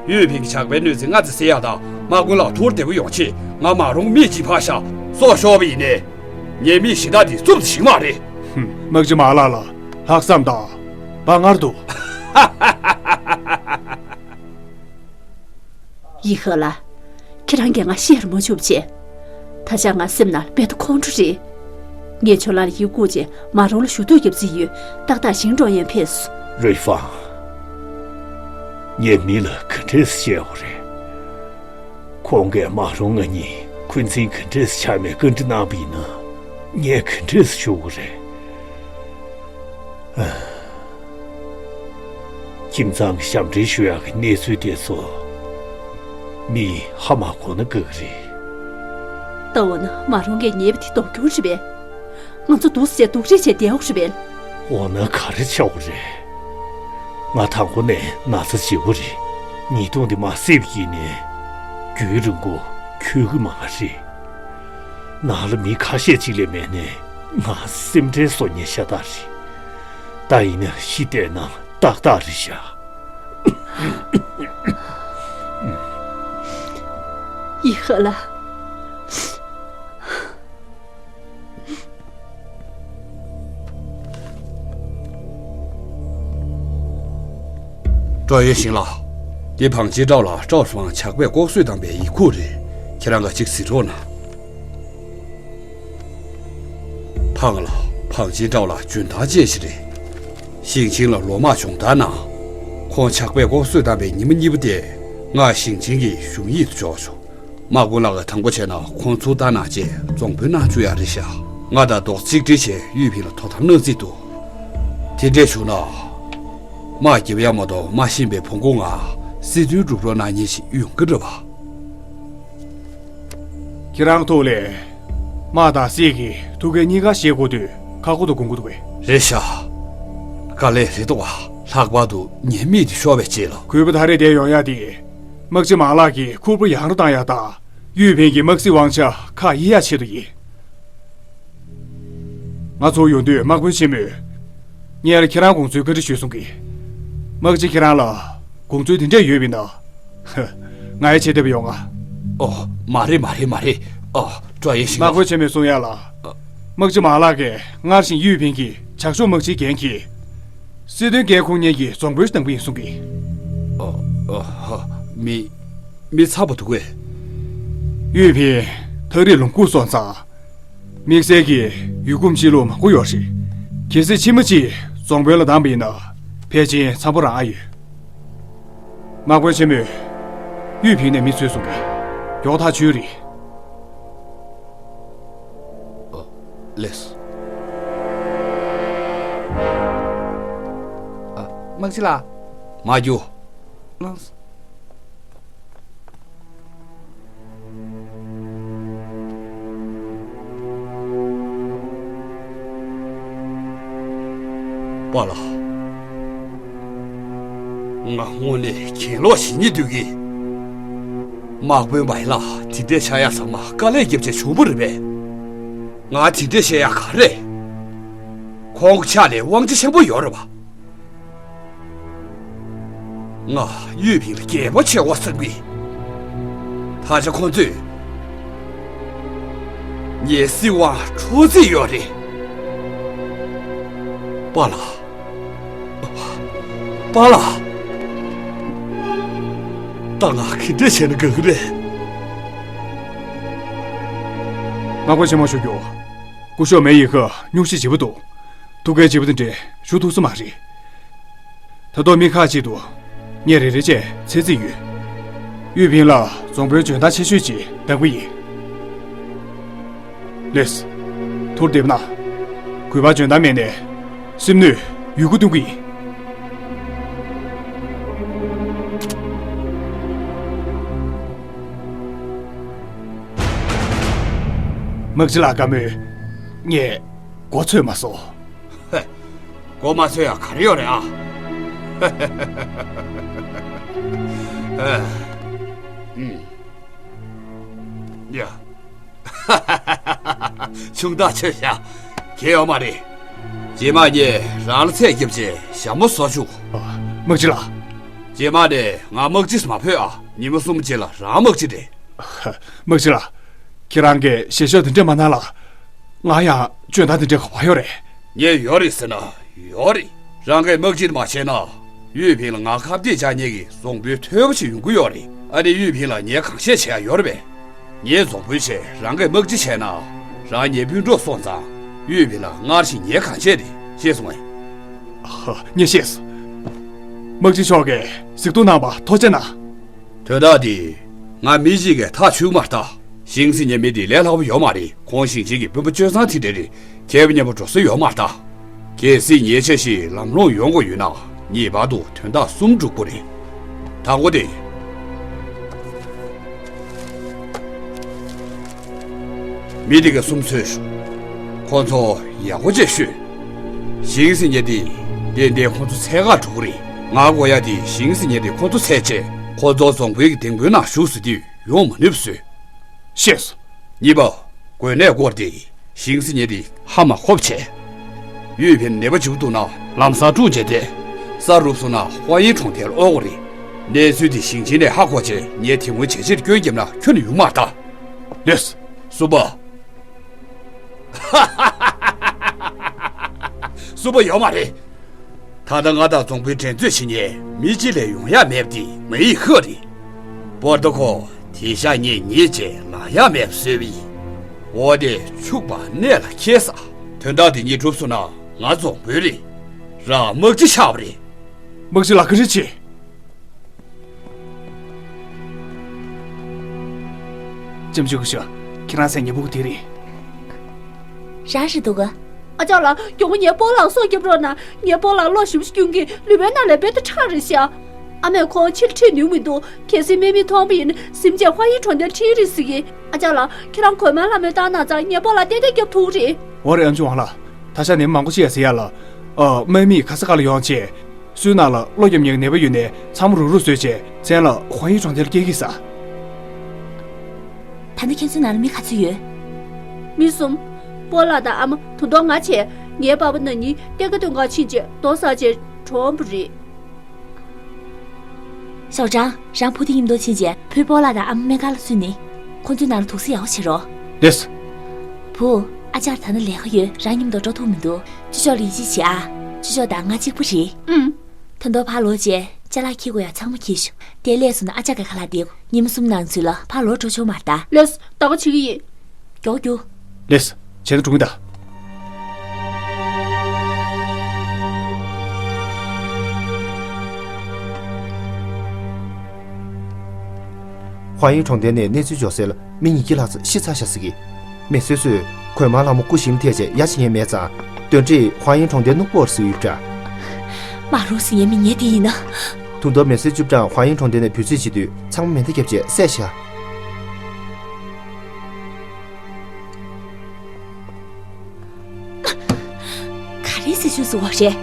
ཡུས་ཕིང་གི་ཇག་པའི་གནོད་འཚེ་སྔ་ཙམ་སེལ་ཡག་དང་དམག་དཔོན་ལགས་ཐུགས་བདེ་པོ་ཡོང་ཆེད་ང་མ་རུངས་མི་གཅིག་ཕར་བཞག་སྲོག་ཤོར་བ་ཡིན་ནའི། ངའི་མི་གཞན་དག་འདི་རྩུབ་ཏུ་ཞིག་མ་རེད། ཧུམ། དམག་སྤྱི་མ་ལགས་ལ་ལྷག་བསམ་དང་དཔའ་ངར་འདུག། ཡི་ཧེ་ལགས། ཁྱེད་རང་གིས་ང་བཤད་རུ་མ་ཆུག་བྱས། ད་ཆ་ང་སེམས་ནང་རྦད་དེ་ཁོང་ཁྲོ་རེད། ངས་ཁྱོད་ལ་ཡིག་བསྐུར་བྱས་མ་རུངས་ལ་ཞུ་གཏུག་རྒྱབ་རྩིས་ཡོད། ཏག་ཏག་ཞིང་འགྲོ་ཡན་ཕེབས་སོང་། རུའི་ཧྥང་། ངས་མི་ལ་ག་འདྲས་བཤད་དགོས་རེད། ཁོང་གིས་མ་རུངས་ང་གཉིས་འཁོན་འཛིན་ག་འདྲས་བྱ་མེད་བཀའ་འདྲི་གནང་བ་ཡིན་ན་ངས་ག་འདྲས་ཞུ་དགོས་རེད། ཨ། ཁྱིམ་ཚང་གི་ཞབས་འདྲེན་ཞུ་ཡག་གི་གནས་ཚུལ་དེ་ཚོ་མིས་ཧ་མ་གོ་ན་དགའ་གི་རེད། ད་འོ་ན་མ་རུངས་ངས་ཉེས་པ་དེ་ལྡོག་རྒྱུ་རེད་པས། ང་ཚོ་འདུག་སེ་སྡུག་རེས་བྱས་བསྡད་ཡོད་རེད་པས། འོ་ན་ག་རེ་བྱ་དགོས་རེད། ང་དང་པོ་ནས་ན་ཚ་བྱེད་པོ་རེད། ཉེས་རྡུང་འདི་མ་སེལ་བ་ཡིན་ནའི་རྒྱུན་རིང་པོ་འཁྱོལ་གི་མ་རེད། ནང་ལ་མི་ཁ་ཤས་ཅིག་ལས་མེད་ནའི་ང་སེམས་ཁྲལ་བཟོ་མཁན་ཤ་སྟག་རེད། ད་ཡིན་ན་ཤི་བསྡད་ན་ཏག་ཏག་རེད་ཤག། ཡི་ཧེ་ལགས། ཀྲོའུ་ཡེ་ཤིང་ལགས། འདི་ཕང་ཅིན་ཀྲོའུ་ལ་ཀྲོའུ་ཧྥང་ཇག་པས་ལྐོག་གསོད་བཏང་པའི་ཡིག་ཁུངས་རེད། ཁྱེད་རང་ག་ཅིག་གཟིགས་རོགས་གནང་། ཕང་ལགས། ཕང་ཅིན་ཀྲོའུ་ལགས་འཇོན་ཐང་ཅན་ཞིག་རེད། ཞིང་ཆེན་ལ་ལོ་མང་སྦྱོང་བརྡར་གནང་། ཁོང་ཇག་པས་ལྐོག་གསོད་བཏང་པའི་ཉི་མ་གཉིས་པ་དེ་ང་ཞིང་ཆེན་གྱི་གཞུང་ཡིག་ཏུ་འཇོག་བྱུང་། དམག་དཔོན་ལགས་ཀྱིས་དང་པོ་བྱས་ན་ཁོང་ཚུར་བཏང་གནང་རྗེས་རྫོང་དཔོན་གནང་བཅུག་ཡག་རེད་ཤག། ང་དང་རྡོག་རྩིས་སྒྲིག་བྱས་ཡུས་ཕིང་ལ་དོ་དམ་གནང་རྩིས་འདུག། དེ་འདྲས་བྱུང་ན། དམག་རྒྱབ་ཡག་མ་གཏོགས་མ་ཤེས་པའི་བོང་ཀུ་ང་སྲིད་དོན་སྒྲུབ་རོགས་གནང་མཁན་ཞིག་ཡོང་གི་རེད་པ། ཁྱེད་རང་ཐུགས་ལས། དམག་དང་སྲིད་ཀྱི་ཐུགས་འགན་གཉིས་ཀ་བཞེས་དགོས་དུས་ཁག་པོ་འདུག་དགོངས་ཀྱི་འདུག་གས། རེད་ཤག། དཀའ་ལས་རེད་འདུག་པ། ལྷག་པར་དུ་ངའི་མིག་དེ་ཤོར་བའི་རྗེས་ལ། གུས་པ་ད་རེས་འདིར་ཡོང་ཡག་དེ། དམག་སྤྱི་མ་ལགས་ཀྱིས་ཁུར་པོ་ཡང་རུ་བཏང་ཡག་དང་། ཡུས་ཕིང་གི་དམག་སྲིད་དབང་ཆ་ཁ་དབྱེ་ཡག་ཆེད་དུ་ཡིན། ང་ཚོ་ཡོང་དུས་དམག་དཔོན་ཆེན་མོས། སྔོན་ལ་ཁྱེད་རང་དགོངས་ཚུལ་བཀའ་འདྲི་ཞུས་སོང་གི། དམག་སྤྱི་ཁྱེད་རང་ལ་དགོངས་ཚུལ་དེ་འདྲས་ཡོད་པ་ཡིན་ན། ང་ཡི་བྱེད་ཐབས་ཡོད་ང་། ཨོ། མ་རེད་མ་རེད་མ་རེད། ཨོ། ཀྲོའུ་ཡེ་ཤིང་། དམག་དཔོན་ཆེན་མོས་གསུང་ཡག་ལ། དམག་སྤྱི་མ་ལགས་ཀྱིས་སྔར་བཞིན་ཡུས་ཕིང་གི་ཇག་ཕྱོགས་དམག་སྤྱིའི་འགན་གྱིས། སྲིད་དོན་འགན་འཁུར་མཁན་གྱི་རྫོང་དཔོན་ཞིག་བཏང་པ་ཡིན་གསུང་གི། ཨོ། ཨོ། ཧ། མི། མི་ཚ་པོ་འདུག་གས། ཡུས་ཕིང་ཐག་རིང་ལུང་ཁུག་སོང་ཙང་། དམིགས་བསལ་གྱི་ཡུལ་གོམས་གཤིས་ལུགས་མང་པོ་ཡོད་རེད། གལ་སྲིད་ཕྱི་མ་ཅིག་རྫོང་དཔོན་ལ་བདམས་པ་ཡིན་ན་ཕལ་ཆེར་འཚམ་པོ་རང་ཨ་ཡོད། དམག་དཔོན་ཆེན་མོས་ཡུས་ཕིང་ནས་མི་འཚོལ་སོང་གི། མགྱོགས་ཐག་ཆོད་རེད། ཨོ། ལགས་སོ། ཨ། དམག་སྤྱི་ལགས། མ་རྒྱུགས། ལགས་སོ། པཱ་ལགས། ང་དངོས་གནས་གྱེན་ལོག་བྱེད་སྙིང་འདོད་ཀྱི། དམག་དཔོན་བའི་ལགས་དེ་འདྲས་ཆགས་ཡག་ཚང་མ་དཀའ་ལས་བརྒྱབ་བྱས་བྱུང་བ་རེད་པས། ང་དེ་འདྲས་བཤད་ཡག་ག་རེ། ཁོང་གི་ཕྱག་ལ་དབང་ཆ་ཆེན་པོ་ཡོད་རེད་པ། ང་ཡུས་ཕིང་ལ་རྒྱལ་པོ་བྱེད་དགོས་བསམ་གི། ད་ཆ་ཁོང་ཚོས་ངའི་སྲིད་དབང་འཕྲོག་རྩིས་ཡོད་རེད། པཱ་ལགས། པཱ་ལགས། ད་ང་ག་འདྲ་བྱས་ན་དགའ་གི་རེད། དམག་དཔོན་ཆེན་མོ་ཞུ་རྒྱུ། སྐུ་ཞབས་མེ་ཡི་ཁ་སྙུང་གཞི་ལྗིད་པོ་འདུག། ཐུགས་འགན་ལྗིད་པོ་དེ་འདྲ་ཞུ་ཐུབ་ས་མ་རེད། ད་དུང་མི་ཁག་ཅིག་ཏུ་ངས་རེ་རེ་བྱས་འཚོལ་རྩིས་ཡོད། ཡུས་ཕིང་ལ་རྫོང་དཔོན་འཇོན་ཐང་ཆེ་ཤོས་ཅིག་འདེམས་ཀྱི་ཡིན། ལགས་སོ། ཐུགས་བདེ་པོ་གནང་། གུས་པ་འཇོན་ཐང་མེད་ནའི་སེམས་ནུས་ཡོད་རྒུ་སྟོན་གྱི་ཡིན། དམག་སྤྱི་ལགས་བཀའ་མོལ་ངས་མགོ་ཚོས་མ་སོང་། ཧེ། མགོ་མ་ཚོས་ཡག་ག་རེ་ཡོད་རེད་ཨ། ཧེ། ཨུམ། ཡ། ཆུང་བདག་ཆོས་བཞག་གལ་ཡོད་མ་རེད། རྗེས་མ་ངས་རང་ལ་ཚད་བརྒྱབ་རྗེས་ཞྭ་མོ་བཟོ་བཅུག་དམག་སྤྱི་ལགས། རྗེས་མ་ནས་ང་དམག་སྤྱི་མ་ཕོད་ཨ། ཉི་མ་གསུམ་རྗེས་ལ་རང་དམག་སྤྱི་རེད། དམག་སྤྱི་ལགས། ཁྱེད་རང་གིས་ཞལ་ཤོག་དེ་འདྲས་མ་གནང་ལ། ང་ཡང་འཇོན་ཐང་དེ་འདྲས་ག་པར་ཡོད་རེད། ངས་ཡོད་རེད་ཟེར་ན་ཡོད་རེད། རང་གིས་དམག་སྤྱི་མ་བྱས་ན། ཡུས་ཕིང་ལ་ང་ཁ་གཏད་བཅག་མཁན་གྱི་བཟང་པོའི་ཐོས་པ་ཞིག་ཡོང་གི་ཡོད་རེད། ཨ་ནི་ཡུས་ཕིང་ལ་ངས་གང་བཤད་བྱེད་ཡ་ཡོད་རེད་པས། ངས་བཟང་པོའི་ཆེད་རང་གིས་དམག་སྤྱི་བྱས་ན། རང་ཉེ་སྤུན་གྲོགས་སོང་ཙང་ཡུས་ཕིང་ལ་སྔར་བཞིན་ངས་གང་བྱས་རེད། ཤེས་སོང་ངས། ངས་ཤེས་སོང་། དམག་སྤྱི་མཆོག་གིས་གཟིགས་རྟོག་གནང་བར་ཐུགས་རྗེ་གནང་། དོན་དག་འདི་ང་མི་གཅིག་གིས་ཐག་ཆོད་མ་རེད་ད། ཞིང་སི་ཉེ་མི་འདི་ལས་སླ་པོ་ཡོད་མ་རེད། ཁོང་ཞིང་ཆེན་གྱི་སྤུན་པ་སྤྱོད་བཟང་དེ་འདྲ་རེད། མཁས་པ་མཉམ་པོ་འགྲོ་ས་ཡོད་མ་རེད་ད། གལ་སྲིད་ཉེ་ཆར་ཞིག་ལམ་ལྷོང་ཡོང་དགོས་ཡོད་ན་ངེས་པར་དུ་དོན་དག་གསུམ་སྒྲུབ་དགོས་རེད། དང་པོ་དེ། མི་དེ་ག་གསུམ་འཚོལ་ཤོག་ཁོ་ཚོ་ཡག་པོ་བྱས་ཤོད། ཞིང་སི་ཉེ་དེ་ཏན་ཏན་ཁོ་ཚོ་འཚོལ་ག་འགྲོ་གི་རེད། ང་དགོས་ཡ་དེ་ཞིང་སི་ཉེ་དེ་ཁོ་ཚོ་འཚོལ་བྱས་ཁོ་ཚོ་རྫོང་དཔོན་གྱི་སྡིངས་དཔོན་ནང་བཞུགས་སུ་དེ་ཡོང་མ་ནུས་པ་བཟོས། ཤེས་སོང་། གཉིས་པ། དགོས་གནད་སྐོར་དེ་ཞིང་སི་ཉེ་དེ་ཧ་མ་གོ་བ་བྱས། ཡུས་ཕིན་ནད་པ་འཇུག་འདུག་ན་ལམ་སང་བཀྲུས་བྱས་ཏེ། ས་རུབ་སོང་ན་ཧྭ་ཡིན་གྲོང་རྡལ་ཨོ་གོ་རེད། གནས་ཚུལ་དེ་ཞིང་ཆེན་ནས་ཧ་གོ་བྱས་ངས་དེ་སྔོན་བྱས་རྗེས་སྐྱོན་བརྒྱབ་ན་ཁྱོན་ནས་ཡོང་མ་རེད་ད། ལོས། སུ་པ། སུ་པ་ཡོད་མ་རེད། ད་ལྟ་ང་དང་རྫོང་དཔོན་འགྲན་རྩོད་བྱེད་མཁན་མི་གཅིག་ལས་ཡོང་ཡ་མེད་པ་དེ་མ་ཡིག་ཤོས་རེད། པོར་ཏོ་ཁོ་དེ་ཤ་ཉེ་ཉེ་བྱས་ལང་ཡ་མེད་པ་བཟོས་པ་ཡིན། འོ་དེ་ཕྱུག་པ་གནས་ལ་འཁེལ་ས། དོན་དག་དེ་གཉིས་གྲུབ་སོང་ན་ང་རྫོང་དཔོན་རེད། རང་དམག་སྤྱི་ཆགས་པ་རེད། དམག་སྤྱི་ལགས་བཀའ་དྲིན་ཆེ། ལྕམ་ཆུང་སྐུ་ཞབས། ཁྱེད་རང་ཚོའི་ཉེ་འབུ་དེ་རེད། རང་རེད་འདུག་ག་ཨ་ཅག་ལགས། མགྱོགས་པོ་ངའི་སྤོ་ལགས་སྲོག་སྐྱོབ་རོགས་གནང་། ངའི་སྤོ་ལགས་གློ་ཞིབ་སྐྱོན་གྱིས་ལུས་པོའི་ནང་ལ་རྦད་དེ་ཁྲག་རེད་ཤག་ཨ་མས་ཁོང་ཕྱིར་ཁྲིད་ནུས་མི་འདུག་གལ་སྲིད་སྨན་མིས་མཐོང་པ་ཡིན་ན་གཟིམ་ཆས་ཧྭ་ཡིན་གྲོང་རྡལ་ཁྲིད་རེད་ཟེར་གི་ཨ་ཅག་ལགས། ཁྱེད་རང་གོས་དམར་ལྷ་མོའི་ལྟ་ན་ཙང་ངའི་སྤོ་ལགས་ཏན་ཏན་སྐྱོབ་ཐུབ་རེད། འོ་རེད། ཨམ་ཆི་ཝང་ལགས། ད་ཆ་ནད་མང་པོ་ཞིག་ཡ་ཟེར་ཡ་ལ། ཨ། སྨན་མིས་ག་ས་ག་ལ་ཡོང་བྱས། སུའི་ནང་ལ་གློ་རྒྱབ་མཁན་གྱི་ནད་པ་ཡོད་ནའི་ཚང་མ་རུག་རུག་བཟོས་བྱས་མཚན་ལ་ཧྭ་ཡིན་གྲོང་རྡལ་སྐྱེལ་གྱི་ཟེར། ད་ནི་ཁྱེད་ཚོའི་ནང་ལ་མི་ག་ཚོད་ཡོད། མི་གསུམ། སྤོ་ལགས་དང་ཨ་མ། ད་དུང་ང་བྱས། ངའི་པ་ཕ་ན་ནིང་གཏེར་ཁ་སྟོན་གར་ཕྱིན་བྱས་རྡོ་ཟ་བྱས་གྲོངས་པ་རེད། ཞའོ་ཀྲང་། རང་བུ་དེ་མཉམ་དུ་ཕྱིན་བྱས་བུའི་སྤོ་ལགས་དང་ཨ་མ་སྨན་ཁང་ལ་བསུས་ནས། ཁོང་ཚོའི་ནང་ལ་དུག་སེལ་ཡག་པོ་བྱེད་རོགས། ལགས་སོ། བུ། ཨ་ཅག་ད་ནི་ལས་ཀ་ཡོད། རང་མཉམ་དུ་འགྲོ་ཐུབ་མི་འདུག་ཅོ་ཅོ་ལ་ཡིད་ཆེས་བྱེད་ཨ། ཅོ་ཅོ་དང་ང་གཅིག་པ་རེད། ཨུམ། ད་དུང་ཕར་ལོག་བྱས་ཅ་ལག་འཁྱེར་དགོས་ཡ་ཚང་མ་འཁྱེར་ཤོག་དེ་ལས་སོང་ན་ཨ་ཅག་གི་ཁ་ལག་དེ་ཉི་མ་གསུམ་ནང་ཚུད་ལ་ཕར་ལོག་འགྲོ་ཆོག་མ་རེད་ད། ལགས་སོ། ད་ག་བྱེད་ཀྱི་ཡིན། མགྱོགས་རྒྱུགས། ལགས་སོ། བྱས་ན་འགྲོ་གི་ད། ཧྭ་ཡིན་གྲོང་རྡལ་ནས་གནས་ཚུལ་འབྱོར་གསལ་ལ་མི་ཉིས་བརྒྱ་ལྷག་ཙམ་ཤི་ཚར་ཤག་ཟེར་གི་མེ་སོད་སོད་གོས་དམར་ལྷ་མོ་སྐུ་ཞིང་ཐེག་བྱས་ཡ་བྱེད་མཁན་མེད་ཙང་། དོན་འགྲིག་ཧྭ་ཡིན་གྲོང་རྡལ་ནུབ་སྤོར་ཟེར་ཡོད་པ་འདྲ། མ་རུང་ཟེར་ཡས་མི་ངས་དེ་ཡིན་ན། ད་དུང་མེ་སོད་བཅུ་གྲངས་ཧྭ་ཡིན་གྲོང་རྡལ་ནས་འབུད་རྩིས་བྱེད་དུས་ཚང་མ་མེ་མདའ་བརྒྱབ་བྱས་བསད་ཤག་ག་རེ་སྲིད་གཞུང་ཟེར་བ་རེད།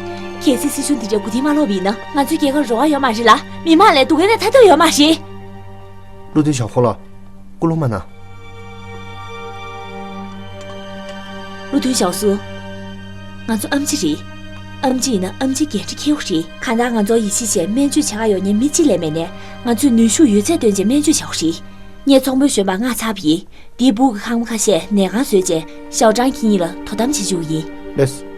གལ་སྲིད་སྲིད་གཞུང་འདི་འདྲའི་མགོ་རྟིང་མ་ལོག་པ་ཡིན་ན་ང་ཚོའི་རྒྱལ་ཁབ་རོགས་ཡོད་མ་རེད་ལ། མི་མང་ལས་སྡུག་ག་ནས་ཐར་ཐབས་ཡོད་མ་རེད། བློ་མཐུན་ཞའོ་ཧྥུང་ལགས། སྐུ་ལོ་མ་གནང་། བློ་མཐུན་ཞའོ་སུ། ང་ཚོ་ཨམ་ཆི་རེད། ཨམ་ཆི་ཡིན་ན་ཨམ་ཆི་འགན་འཁྲི་འཁྱེར་དགོས་རེད། གང་ལྟར་ང་ཚོ་ཡིད་ཆེས་བྱས་སྨན་བཅོས་བྱེད་ག་ཡོང་མཁན་མི་གཅིག་ལས་མེད་ནས་ང་ཚོས་ནུས་ཤུགས་ཡོད་ཚད་བཏོན་བྱས་སྨན་བཅོས་བྱེད་དགོས་རེད། ངས་ཚོང་དཔོན་གཞོན་པ་མངགས་ཚར་བ་ཡིན། དེའི་སྦུག་གི་ཁང་པ་ཁ་ཤས་ནད་ཁང་བཟོས་རྗེས་ཞའོ་ཀྲང་ཁྱེད་གཉིས་ལ་དོ་དམ་བྱེད་བཅུག་གི་ཡིན། ལགས་སོ།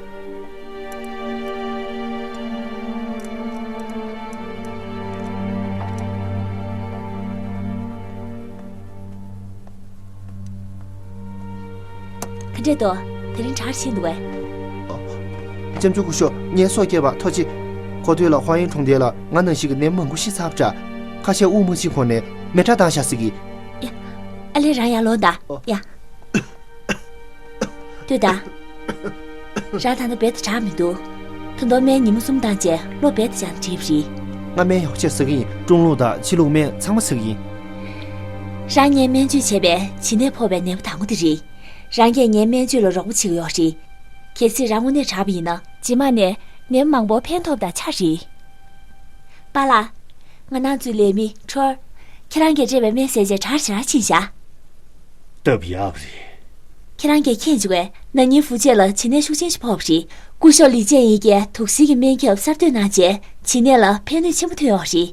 ག་འདྲས་འདུག་དེ་རིང་གྲ་ཕྱིན་འདུག་གས། ལྕམ་ཆུང་སྐུ་ཞབས། ངའི་སྲོག་སྐྱོབ་པ་ཐུགས་རྗེ་ཆེ། གོ་ཐོས་ལ་ཧྭ་ཡིན་གྲོང་རྡལ་ལ་ང་ནང་བཞིན་གྱི་ནད་མང་པོ་ཤི་ཚར་བ་འདྲ། ཁ་ཤས་དབུགས་མ་ཕྱིན་གོང་ནས་མེ་ཁྲག་བཏང་བཞག་ཟེར་གི། ཡ། ཨ་ལས། རང་ཡར་ལོངས་དང་། ཨོ། ཡ། ལྟོས་དང་། རང་ད་ལྟ་རྦད་དེ་དྲག་མི་འདུག་ད་དུང་སྨན་ཉི་མ་གསུམ་བཏང་རྗེས་གློ་རྦད་དེ་སྦྱངས་ན་འགྲིག་པ་རེད། ང་སྨན་ཡག་པོ་བྱས་ཟ་གི་ཡིན། ཀྲུང་ལུགས་དང་ཕྱི་ལུགས་སྨན་ཚང་མ་ཟ་གི་ཡིན། རང་ངས་སྨན་བཅོས་བྱས་པའི་བྱིས་ནད་ཕོག་པའི་ནད་པ་དང་པོ་དེ་རེད། རང་གིས་ངའི་སྨན་བཅོས་ལ་རོགས་པ་བྱེད་ཀྱི་ཡོད་རེད། གལ་སྲིད་རང་དངོས་གནས་དྲག་པ་ཡིན་ན་རྗེས་མ་ནས་ནད་པ་མང་པོ་ཕན་ཐོགས་པ་དང་ཆ་རེད། པཱ་ལགས། ང་ནང་ཚོའི་ལས་མི་ཁྲོར། ཁྱེད་རང་གིས་སྤྲད་པའི་སྨན་ཟས་བྱས་དྲག་ཞེ་དྲག་ཕྱིན་བཞག་སྟབས་ཡག་པ་རེད། ཁྱེད་རང་གིས་མཁྱེན་བྱུང་བས། ན་ནིང་ཧྥུའུ་ཅན་ལ་བྱེད་ནད་ཤུགས་ཆེན་ཞིག་ཕོག་པ་རེད། སྐུ་ཞབས་ལི་ཅན་ཡི་གིས་དུག་སེལ་གྱི་སྨན་ཁབ་གསར་གཏོད་གནང་རྗེས། བྱེད་ནད་ལ་ཕན་ནུས་ཆེན་པོ་ཐོན་ཡོད་རེད།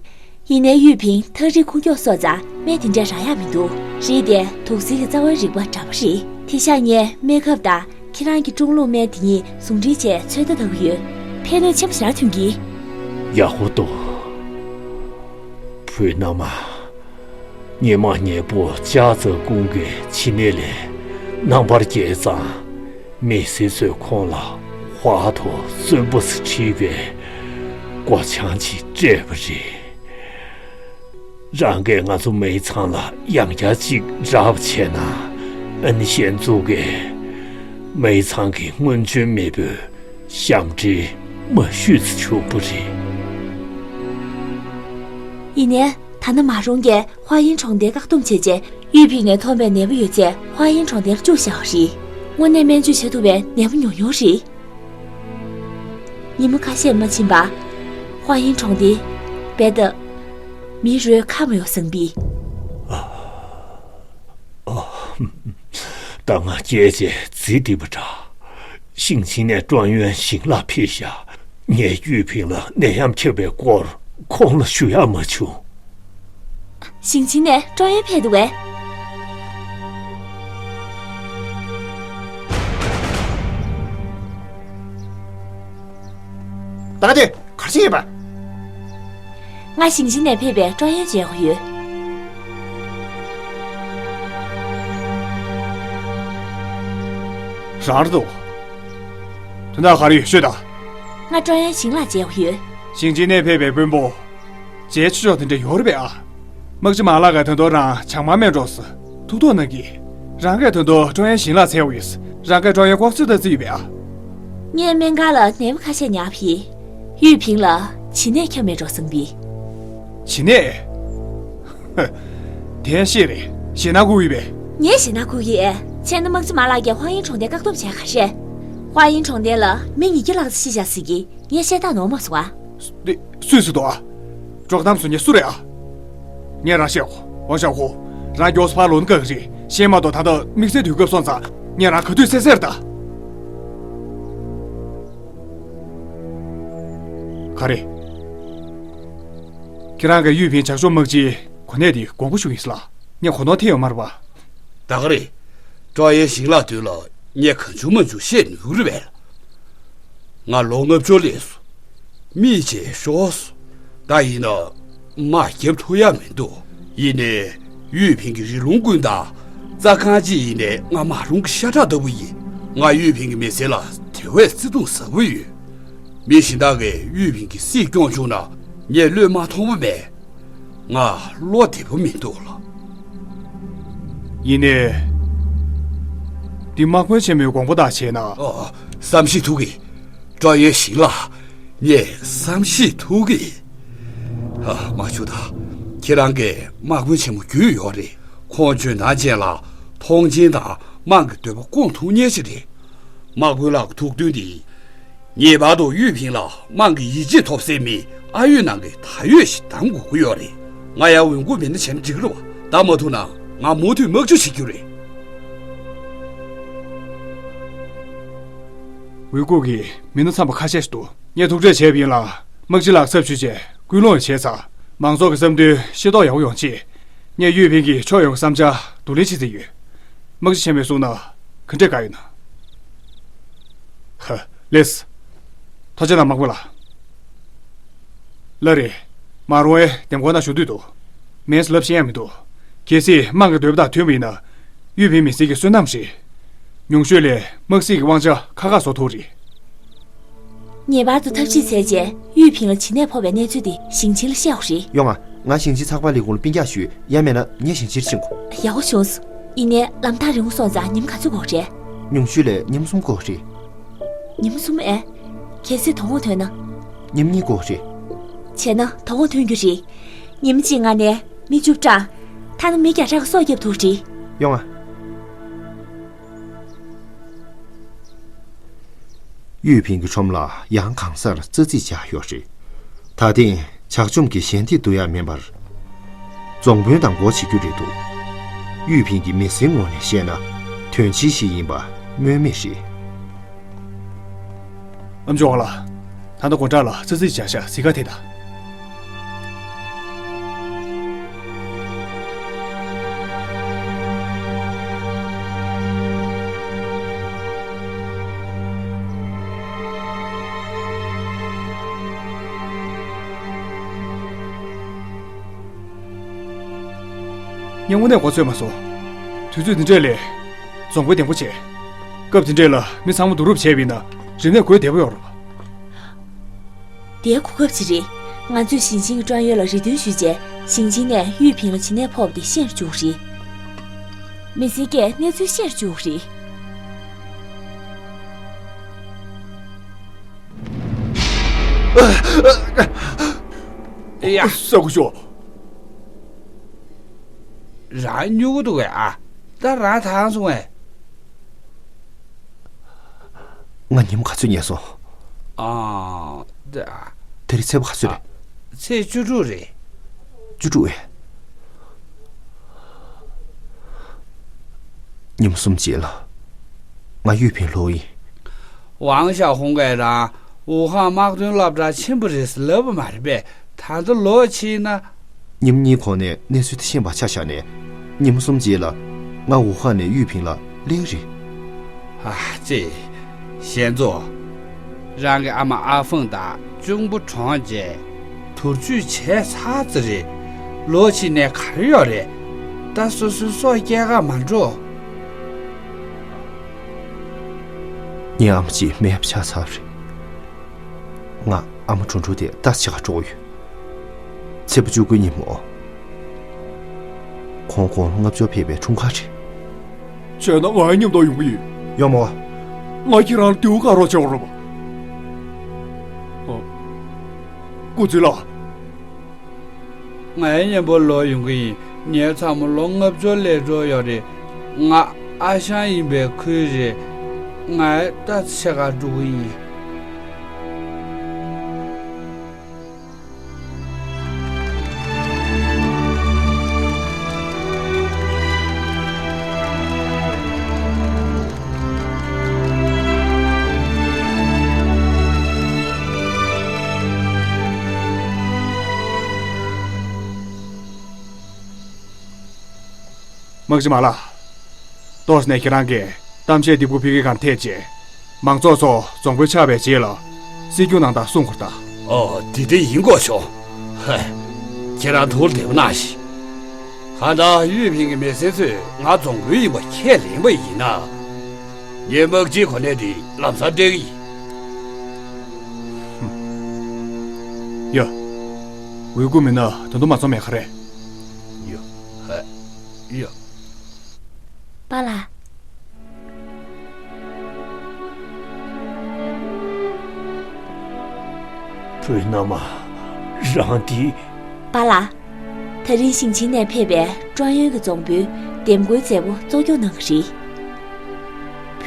ཡིན་ནའི་ཡུས་ཕིང་ཐག་རིང་ཁུངས་འཁྱོལ་སོང་ཙང་སྨན་དེ་འདྲ་རག་ཡག་མི་འདུག་རེད་དེ། དུག་སེལ་གྱི་རྩ་བའི་རིག་པ་འདྲ་པོ་རེད། དེ་ཤག་ངས་སྨན་ཁབ་དང་ཁྱེད་རང་གི་ཀྲུང་ལུགས་སྨན་དེ་གཉིས་ཟུང་འབྲེལ་བྱས་ཚོད་ལྟ་བཏང་གི་ཡོད། ཕན་ནུས་ཆེན་པོ་ཞེ་དྲག་ཐོན་གྱི། ཡག་པོ་འདུག་བུ་མནའ་མ། ཉི་མ་ཉལ་པོ་ལྕགས་རྩ་ཀུང་གི་ཕྱི་ནད་ལས་རྣམ་པར་རྒྱལ་ཙང་། མི་སེར་ཚོས་ཁོང་ལ་ཧྭ་ཐོ་གསོན་པོ་ཟེར་བྲིས་པའི་སྒོ་བྱང་ཅིག་སྤྲད་པ་རེད། རང་གིས་ང་ཚོ་མའི་ཚང་ལ་ཡང་བསྐྱར་ཅིག་རག་པ་བྱས་ན། ཨན་ཞན་ཙུའུ་གིས་མའི་ཚང་གི་སྔོན་བྱོན་མེས་པོའི་ཞབས་འདྲེན་མ་ཞུས་ཚེ་ཆོག་པ་རེད། ཡིན་ནའི། ད་ནི་མ་རུང་གིས་ཧྭ་ཡིན་གྲོང་རྡལ་བཀག་སྡོམ་བྱས་རྗེས། ཡུས་ཕིང་ནས་ཐོན་པའི་ནད་འབུ་ཡོད་ཚད་ཧྭ་ཡིན་གྲོང་རྡལ་ལ་བཅུག་བཞག་པ་རེད། དངོས་གནས་སྨན་བཅོས་བྱེད་ཐུབ་པའི་ནད་འབུ་ཉུང་ཉུང་རེད། ཉིན་མོ་ཁ་ཤས་མ་ཕྱིན་པར། ཧྭ་ཡིན་གྲོང་སྡེའི་བེ་ཏ། མི་རོའི་ཁ་མ་ཡོང་སང་པི། ད་ང་སྐྱེས་རྗེས་རྫི་དེ་པ་འདྲ། ཞིང་ཆེན་ནས་ཀྲོང་ཡོན་ཞིང་ལ་ཕེབས་ཤག་ངས་ཡུས་ཕིང་ལ་ནད་ཡམས་ཁྱབ་པའི་སྐོར་ཁོང་ལ་ཞུ་ཡག་མ་བྱུང་། ཞིང་ཆེན་ནས་ཀྲོང་ཡོན་ཕེབས་འདུག་པས། ད་དེ་གར་ཕྱིན་ཡོད་པ། ང་ཞིང་ཆེན་ནས་ཕེབས་པའི་ཀྲོང་ཡོན་མཇལ་དགོས་ཡོད། རང་རེད་དོ། དོན་དག་ག་རེ་ཡོད་ཤོད་དང་། ང་ཀྲོང་ཡོན་ཞིང་ལ་མཇལ་དགོས་ཡོད། ཞིང་ཆེན་ནས་ཕེབས་པའི་དཔོན་པོ། མཇལ་ཆོག་ཆོག་དེ་འདྲ་ཡོད་རེད་པས་ཨ། དམག་སྤྱི་མ་ལགས་ཀྱིས་ད་དུང་རང་བྱང་མར་སྨད་འགྲོ་ཟེར་ཐུགས་དོགས་གནང་གི། རང་གིས་ད་དུང་ཀྲོང་ཡོན་ཞིང་ལ་འཚོལ་བ་ཡིན། རང་གིས་ཀྲོང་ཡོན་ལྐོག་འཛུལ་བཏང་རྩིས་ཡོད་པས་ཨ། ངས་སྨན་ཁང་ལ་ནད་འབུ་ཁ་ཤས་ཉར་བ་ཡིན། ཡུས་ཕིང་ལ་བྱེད་ནད་ཁྱབ་མེད་འགྲོ་སོང་པི། བྱེད་ནད། དེ་ཤེས་རེད། ཞེད་སྣང་སྐུལ་ཡོད་པས། ངས་ཞེད་སྣང་སྐུལ་གྱི། བྱས་ན་དམག་སྤྱི་མ་ལགས་ཀྱིས་ཧྭ་ཡིན་གྲོང་རྡལ་བཀག་སྡོམ་བྱས་ག་རེ་རེད། ཧྭ་ཡིན་གྲོང་རྡལ་ལ་མི་ཉིས་བརྒྱ་ལྷག་ཙམ་ཤི་བཞག་ཟེར་གི། ངས་བཤད་སྟངས་ནོར་མ་སོང་ཨ། འདི་སུས་ཟེར་འདུག་ཨ། དཀྲོག་གཏམ་བཟོ་མཁན་སུ་རེད་ཨ། ངས་རང་བཤད་གོ། ཝང་ཞའོ་ཧུ། རང་མགྱོགས་སུ་ཕར་ལོག་ན་དགའ་གི་རེད། ཤེས་མ་གཏོགས་ད་ལྟ་དམིགས་བསལ་དུས་སྐབས་སོང་ཙང་ངས་རང་ག་དུས་གསལ་གསལ་རེད་ད། ག་རེ། ཁྱེད་རང་གིས་ཡུས་ཕིང་ཇག་ཕྱོགས་དམག་སྤྱིའི་གོ་གནས་དེ་དགོངས་པ་ཞུ་གི་ཡིན་ཟེར་ལ། ངས་གོ་ནོར་ཐེབས་ཡོད་མ་རེད་པ། ད་ག་རེད། ཀྲོང་ཡོན་ཞིང་ལ་དོན་ལ་ངས་གང་བྱུང་མང་བྱུང་བཤད་ནུས་ཀྱི་རེད་པས། ང་ལོ་ལྔ་བཅུ་སླེབས་སོང་། མིག་ཅིག་ཤོར་སོང་། ད་ཡིན་ན་དམག་རྒྱབ་ཐུབ་ཡག་མི་འདུག་ཡིན་ནའི་ཡུས་ཕིང་གི་རི་ལུང་ཀུན་དང་རྩྭ་ཁང་ཅིག་ཡིན་ནའི་ང་མ་རུང་གི་ཤ་ཁྲག་ལྟ་བུ་ཡིན། ང་ཡུས་ཕིང་གི་མི་ཚེ་ལ་དེ་བས་བརྩེ་དུང་ཟབ་པོ་ཡོད། མི་གཞན་དག་གིས་ཡུས་ཕིང་གི་སྲིད་སྐྱོང་བྱུང་ན་ངས་བློས་མ་ཐོངས་པ་མེད། ང་བློ་བདེ་པོ་མི་འདུག་ལགས། ཡིན་ནའི། འདི་དམག་དཔོན་ཆེན་མོའི་དགོངས་པ་དང་བྱས་ན། ཨོ། བསམ་ཤེས་ཐུབ་ཀྱི། ཀྲོང་ཡོན་ཞིང་ལ། ངས་བསམ་ཤེས་ཐུབ་ཀྱི། ཨ། མ་བྱུང་ད། ཁྱེད་རང་གིས་དམག་དཔོན་ཆེན་མོ་རྒྱུས་ཡོད་རེད། ཁོང་ཚོའི་ནང་ཅན་ལ་མཐོང་ཆེན་དང་དམངས་ཀྱི་འདོད་པ་སྐོང་ཐུབ་མཁན་ཞིག་རེད། དམག་དཔོན་ལགས་ཀྱི་ཐུགས་འདུན་འདི། ངེས་པར་དུ་ཡུས་ཕིང་ལ་དམངས་ཀྱི་ཡིད་ཆེས་ཐོབ་སའི་མི་ཨ་ཡོད་ནང་གི་ད་ཡོད་ཞིག་གདམ་དགོས་ཀྱི་ཡོད་རེད། ང་ཡང་འོས་འགུག་མི་སྣ་བྱས་ན་འགྲིག་གི་རེད་པ། ད་མ་ཐུབ་ན་ང་མུ་མཐུད་དམག་སྤྱི་བྱེད་རྒྱུ་རེད། འོས་འགུག་གི་མི་སྣ་འཚམ་པ་ཁ་ཤས་ཤིག་འདུག་ངས་ཐུག་འཕྲད་བྱས་པ་ཡིན་ལ། དམག་སྤྱི་ལགས་ཚབ་ཞུས་བྱས་སྐུལ་སློང་བྱས་ཚར། མང་ཚོགས་ཀྱི་བསམ་འདུན་ཤེས་རྟོགས་ཡག་པོ་ཡོང་ཆེད། ངས་ཡུས་ཕིང་གི་ཕྱོགས་ཡོང་གི་བསམ་འཆར་བསྡུ་ལེན་བྱེད་རྩིས་ཡོད། དམག་སྤྱི་ཆེན་མོས་གསུངས་ན་ག་འདྲས་དགའ་ཡོད་ན། ཧ། ལེགས། ཐུགས་རྗེ་གནང་། དམག་དཔོན་ལགས། ལགས་རེད། མ་རུང་བའི་འདེམས་ཁོངས་ནང་ཞུགས་འདོད་འདུག་མིན་ལབ་ཤེས་ཡག་མི་འདུག་གལ་སྲིད་དམངས་ཀྱི་འདོད་པ་དང་མཐུན་པ་ཡིན་ན། ཡུས་ཕིང་མི་སེར་གྱི་བསོད་ནམས་རེད། ཉུང་ཤོས་ལ་དམག་སྲིད་ཀྱི་དབང་ཆ་ཁག་ཁག་བཟོ་ཐུབ་རེད། ངེས་པར་དུ་ཐབས་ཤེས་བྱས་རྗེས་ཡུས་ཕིང་ལ་བྱེད་ནད་ཕོག་པའི་གནས་ཚུལ་དེ་ཞིང་ཆེན་ལ་བཤད་དགོས་རེད། ཡོང་ང་། ང་ཞིང་ཆེན་ཚགས་པར་ལས་ཁུངས་ལ་སྤུན་ཀྱག་ཞུས། ཡང་མེད་ན་ངས་ཞིང་ཆེན་ཕྱིན་དགོས། ཡག་པོ་བྱུང་སོང་། ཡིན་ནའི་ལམ་ཐག་རིང་པོ་སོང་ཙང་ཉིན་ག་ཚོད་འགོར་རེད། ཉུང་ཤོས་ལ་ཉིན་གསུམ་འགོར་རེད། ཉིན་གསུམ་ཨེ། གལ་སྲིད་དོ་དགོང་ཐོན་ན། ཉིན་གཉིས་འགོར་རེད། བྱས་ན་དོ་དགོང་ཐོན་རྒྱུ་རེད། ཉིན་གཅིག་ང་ནས་མི་བཅུ་ཕྲག་ཐ་ན་མི་བརྒྱ་ཕྲག་གི་སྲོག་སྐྱོབ་ཐུབ་རེད། ཡོང་ང་། ཡུས་ཕིང་གི་ཁྲོམ་ལ་ཡང་གང་སར་རྩ་རྩིས་བྱས་ཡོད་རེད། ད་ཐེངས་ཇག་བཅོམ་གྱི་ཞལ་འདེབས་བསྡུ་ཡག་མིན་པར། རྫོང་དཔོན་དང་སྒོ་འབྱེད་རྒྱུ་རེད་འདུག་ཡུས་ཕིང་གི་མི་སེར་ངོས་ནས་བཤད་ན། དོན་ཆེན་ཞིག་ཡིན་པ་སྨོས་མེད་རེད། ཨ་མཆོག་ལགས། ད་ལྟ་སྒོ་འགྲམ་ལ་ཙི་ཙི་བྱ་ཤ་ཟི་ཁ་དེ་དང་། ངས་དངོས་གནས་མགོ་ཚོད་མ་སོང་། དུས་ཚོད་འདི་འདྲས་ལས། རྫོང་དཔོན་འདེམས་བསྐོ་བྱས། སྐབས་འདི་འདྲས་ལ་མི་ཚང་མ་བསྡུ་རུབ་བྱས་པ་ཡིན་ན་རིམས་ནད་འགོས་བདེ་པོ་ཡོང་རེད་པ། དེའི་གོ་སྐབས་ཅིག་རེད། ང་ཚོས་ཞིང་ཆེན་གྱི་ཀྲོང་ཡོན་ལ་རེ་འདུན་ཞུས་རྗེས་ཞིང་ཆེན་ནས་ཡུས་ཕིང་ལ་བྱེད་གནས་ཕོག་པ་དེ་ཤེས་རུ་བཅུག་རེད། མི་སེར་གྱིས་གནས་ཚུལ་ཤེས་རུ་བཅུག་རེད། ཡ། ས་ཁུ་ཤོ། རང་སྨྱུ་གུ་འདུག་གས་ཨ། ད་རང་ཐང་སོང་བས། ང་ཉིན་མོ་ག་ཚོད་ཉལ་སོང་། ཨ། ད། དེ་རིང་ཚེས་པ་ག་ཚོད་རེད། ཚེས་བཅུ་དྲུག་རེད། བཅུ་དྲུག་ཨེ། ཉིན་མོ་གསུམ་རྗེས་ལ། ང་ཡུས་ཕིང་ལོག་ཡིན། ཝང་ཞའོ་ཧུང་གིས་རང་ཝུ་ཧན་དམག་དོན་སློབ་གྲྭ་ཆེན་པོ་རེད་ཟེར་ལབ་པ་མ་རེད་པས། ད་ལྟ་ལོག་ཕྱིན་ན། ཉིན་མོ་གཉིས་གོང་ནས་གནས་ཚུལ་དེ་ཤེས་པ་ཆ་བཞག་ནས། ཉིན་མོ་གསུམ་རྗེས་ལ་ང་ཝུ་ཧན་ནས་ཡུས་ཕིང་ལ་སླེབས་རེད། ཨ་ཙི། ཞན་ཙོ། རང་གི་ཨ་མ་ཨ་ཧྥང་དང་གཅུང་པོ་གྲོངས་རྗེས། དུར་བཅུད་བྱས་ཚར་ཙམ་རེད། ལོག་ཕྱིན་ནས་ག་རེ་ཡོད་རེད། ད་སོ་སོའི་སྲོག་སྐྱེལ་ག་མ་འགྲོ། ངའི་ཨ་མ་གཅིག་མེད་པ་ཆགས་ཚར་རེད། ང་ཨ་མ་གྲུང་གྲུང་དེ་ལྟ་བྱེད་ག་འགྲོ་གི་ཡོད། ཚེས་པ་བཅུ་དགུའི་ཉིན་མོ། ཁོང་དགུང་ལོ་ལྔ་བཅུར་ཕེབས་པའི་འཁྲུངས་སྐར་རེད། བྱས་ན་ང་ཡང་མཉམ་དུ་ཡོང་གི་ཡིན། ཡོང་མོ། ང་ཁྱེད་རང་ལ་དེའུ་དགའ་རོགས་བྱེད་དགོས་རེད་པ། ཨ། སྐུ་ཚེ་ལགས། ངའི་མཉམ་པོ་ལོག་ཡོང་གི་ཡིན། ངའི་ཚ་མོ་ལོ་ལྔ་བཅུ་སླེབས་འགྲོ་ཡོད་རེད། ང་ཨ་ཞང་ཡིན་པའི་ཁུལ་རེད། ངའི་ལྟ་ཆེ་ག་འགྲོ་གི་ཡིན། དམག་སྤྱི་མ་ལགས། ཏོག་ཙམ་ནས་ཁྱེད་རང་གིས་གཏམ་བཤད་འདི་པོ་ཕི་གི་གང་ཐད་ཅེས། མང་ཚོགས་ཚོ་རྫོང་དཔོན་ཆགས་པའི་རྗེས་ལ་སྲིད་སྐྱོང་གནང་སྟངས་གསུང་དགོས་ད། ཨོ། འདི་འདྲ་ཡིན་དགོས་བྱུང་། ཧེ། ཁྱེད་རང་ཐུགས་བདེ་པོ་གནང་ཞིག་གང་ལྟར་ཡུས་ཕིང་གི་མི་སེར་ཚོས་ང་རྫོང་དཔོན་ཡིན་པ་ཁས་ལེན་པ་ཡིན་ན། ངས་དམག་སྤྱིའི་གོ་གནས་འདི་ལམ་སང་སྤྲད་ཀྱི་ཡིན། ཡ། འོས་སྐུ་མིན་ན་ད་དུང་མ་ཚང་མེད་ག་རེད། ཡ། ཧ། ཡ། པཱ་ལགས། བུ་མནའ་མ། རང་འདི། པཱ་ལགས། ད་རིང་ཞིང་ཆེན་ནས་ཕེབས་པའི་ཀྲོང་ཡོན་གྱི་རྫོང་དཔོན་འདེམས་བསྐོའི་མཛད་སྒོ་གཙོ་སྐྱོང་གནང་གི་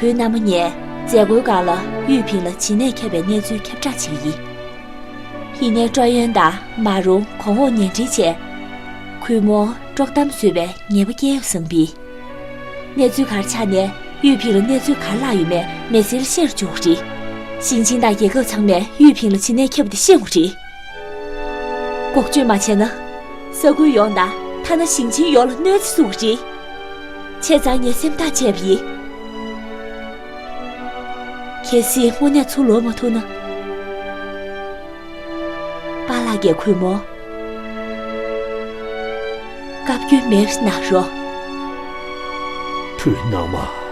རེད། བུ་མནའ་མ་ངས་མཛད་སྒོའི་སྒང་ལ་ཡུས་ཕིང་ལ་བྱེད་གནས་ཁྱབ་པའི་གནས་ཚུལ་ཁྱབ་བསྒྲགས་བྱེད་ཀྱི་ཡིན། ཡིན་ནའི་ཀྲོང་ཡོན་དང་མ་རུང་གོང་འོག་ཉེ་འབྲེལ་བྱས། གུས་མོ་དཀྲོག་གཏམ་བཟོས་པའི་ཉེས་པ་བཀལ་ཡོད་བསམ་པས། གནས་ཚུལ་ག་རེ་ཆགས་ནའི་ཡུས་ཕིང་ལ་གནས་ཚུལ་ག་རེ་ལྷག་ཡོད་མེད་མི་སེར་ཤེས་རུ་འཇུག་རེད། ཞིང་ཆེན་དང་རྒྱལ་ཁབ་ཚང་མས་ཡུས་ཕིང་ལ་བྱེད་གནས་ཁྱབ་པ་དེ་ཤེས་དགོས་རེད། འགོག་བཅོས་མ་བྱས་ན། ས་ཁུལ་ཡོངས་དང་ཐ་ན་ཞིང་ཆེན་ཡོངས་ལ་གནོད་འཚེ་བཟོ་གི་རེད། བྱས་ཙང་ངས་སེམས་ཐག་བཅད་པ་ཡིན། གལ་སྲིད་དངོས་གནས་ཚུར་ལོག་མ་ཐུབ་ན། པཱ་ལགས་ཀྱིས་གུས་མོ། བཀའ་བཀྱོན་མེད་པ་གནང་རོགས། བུ་མནའ་མ།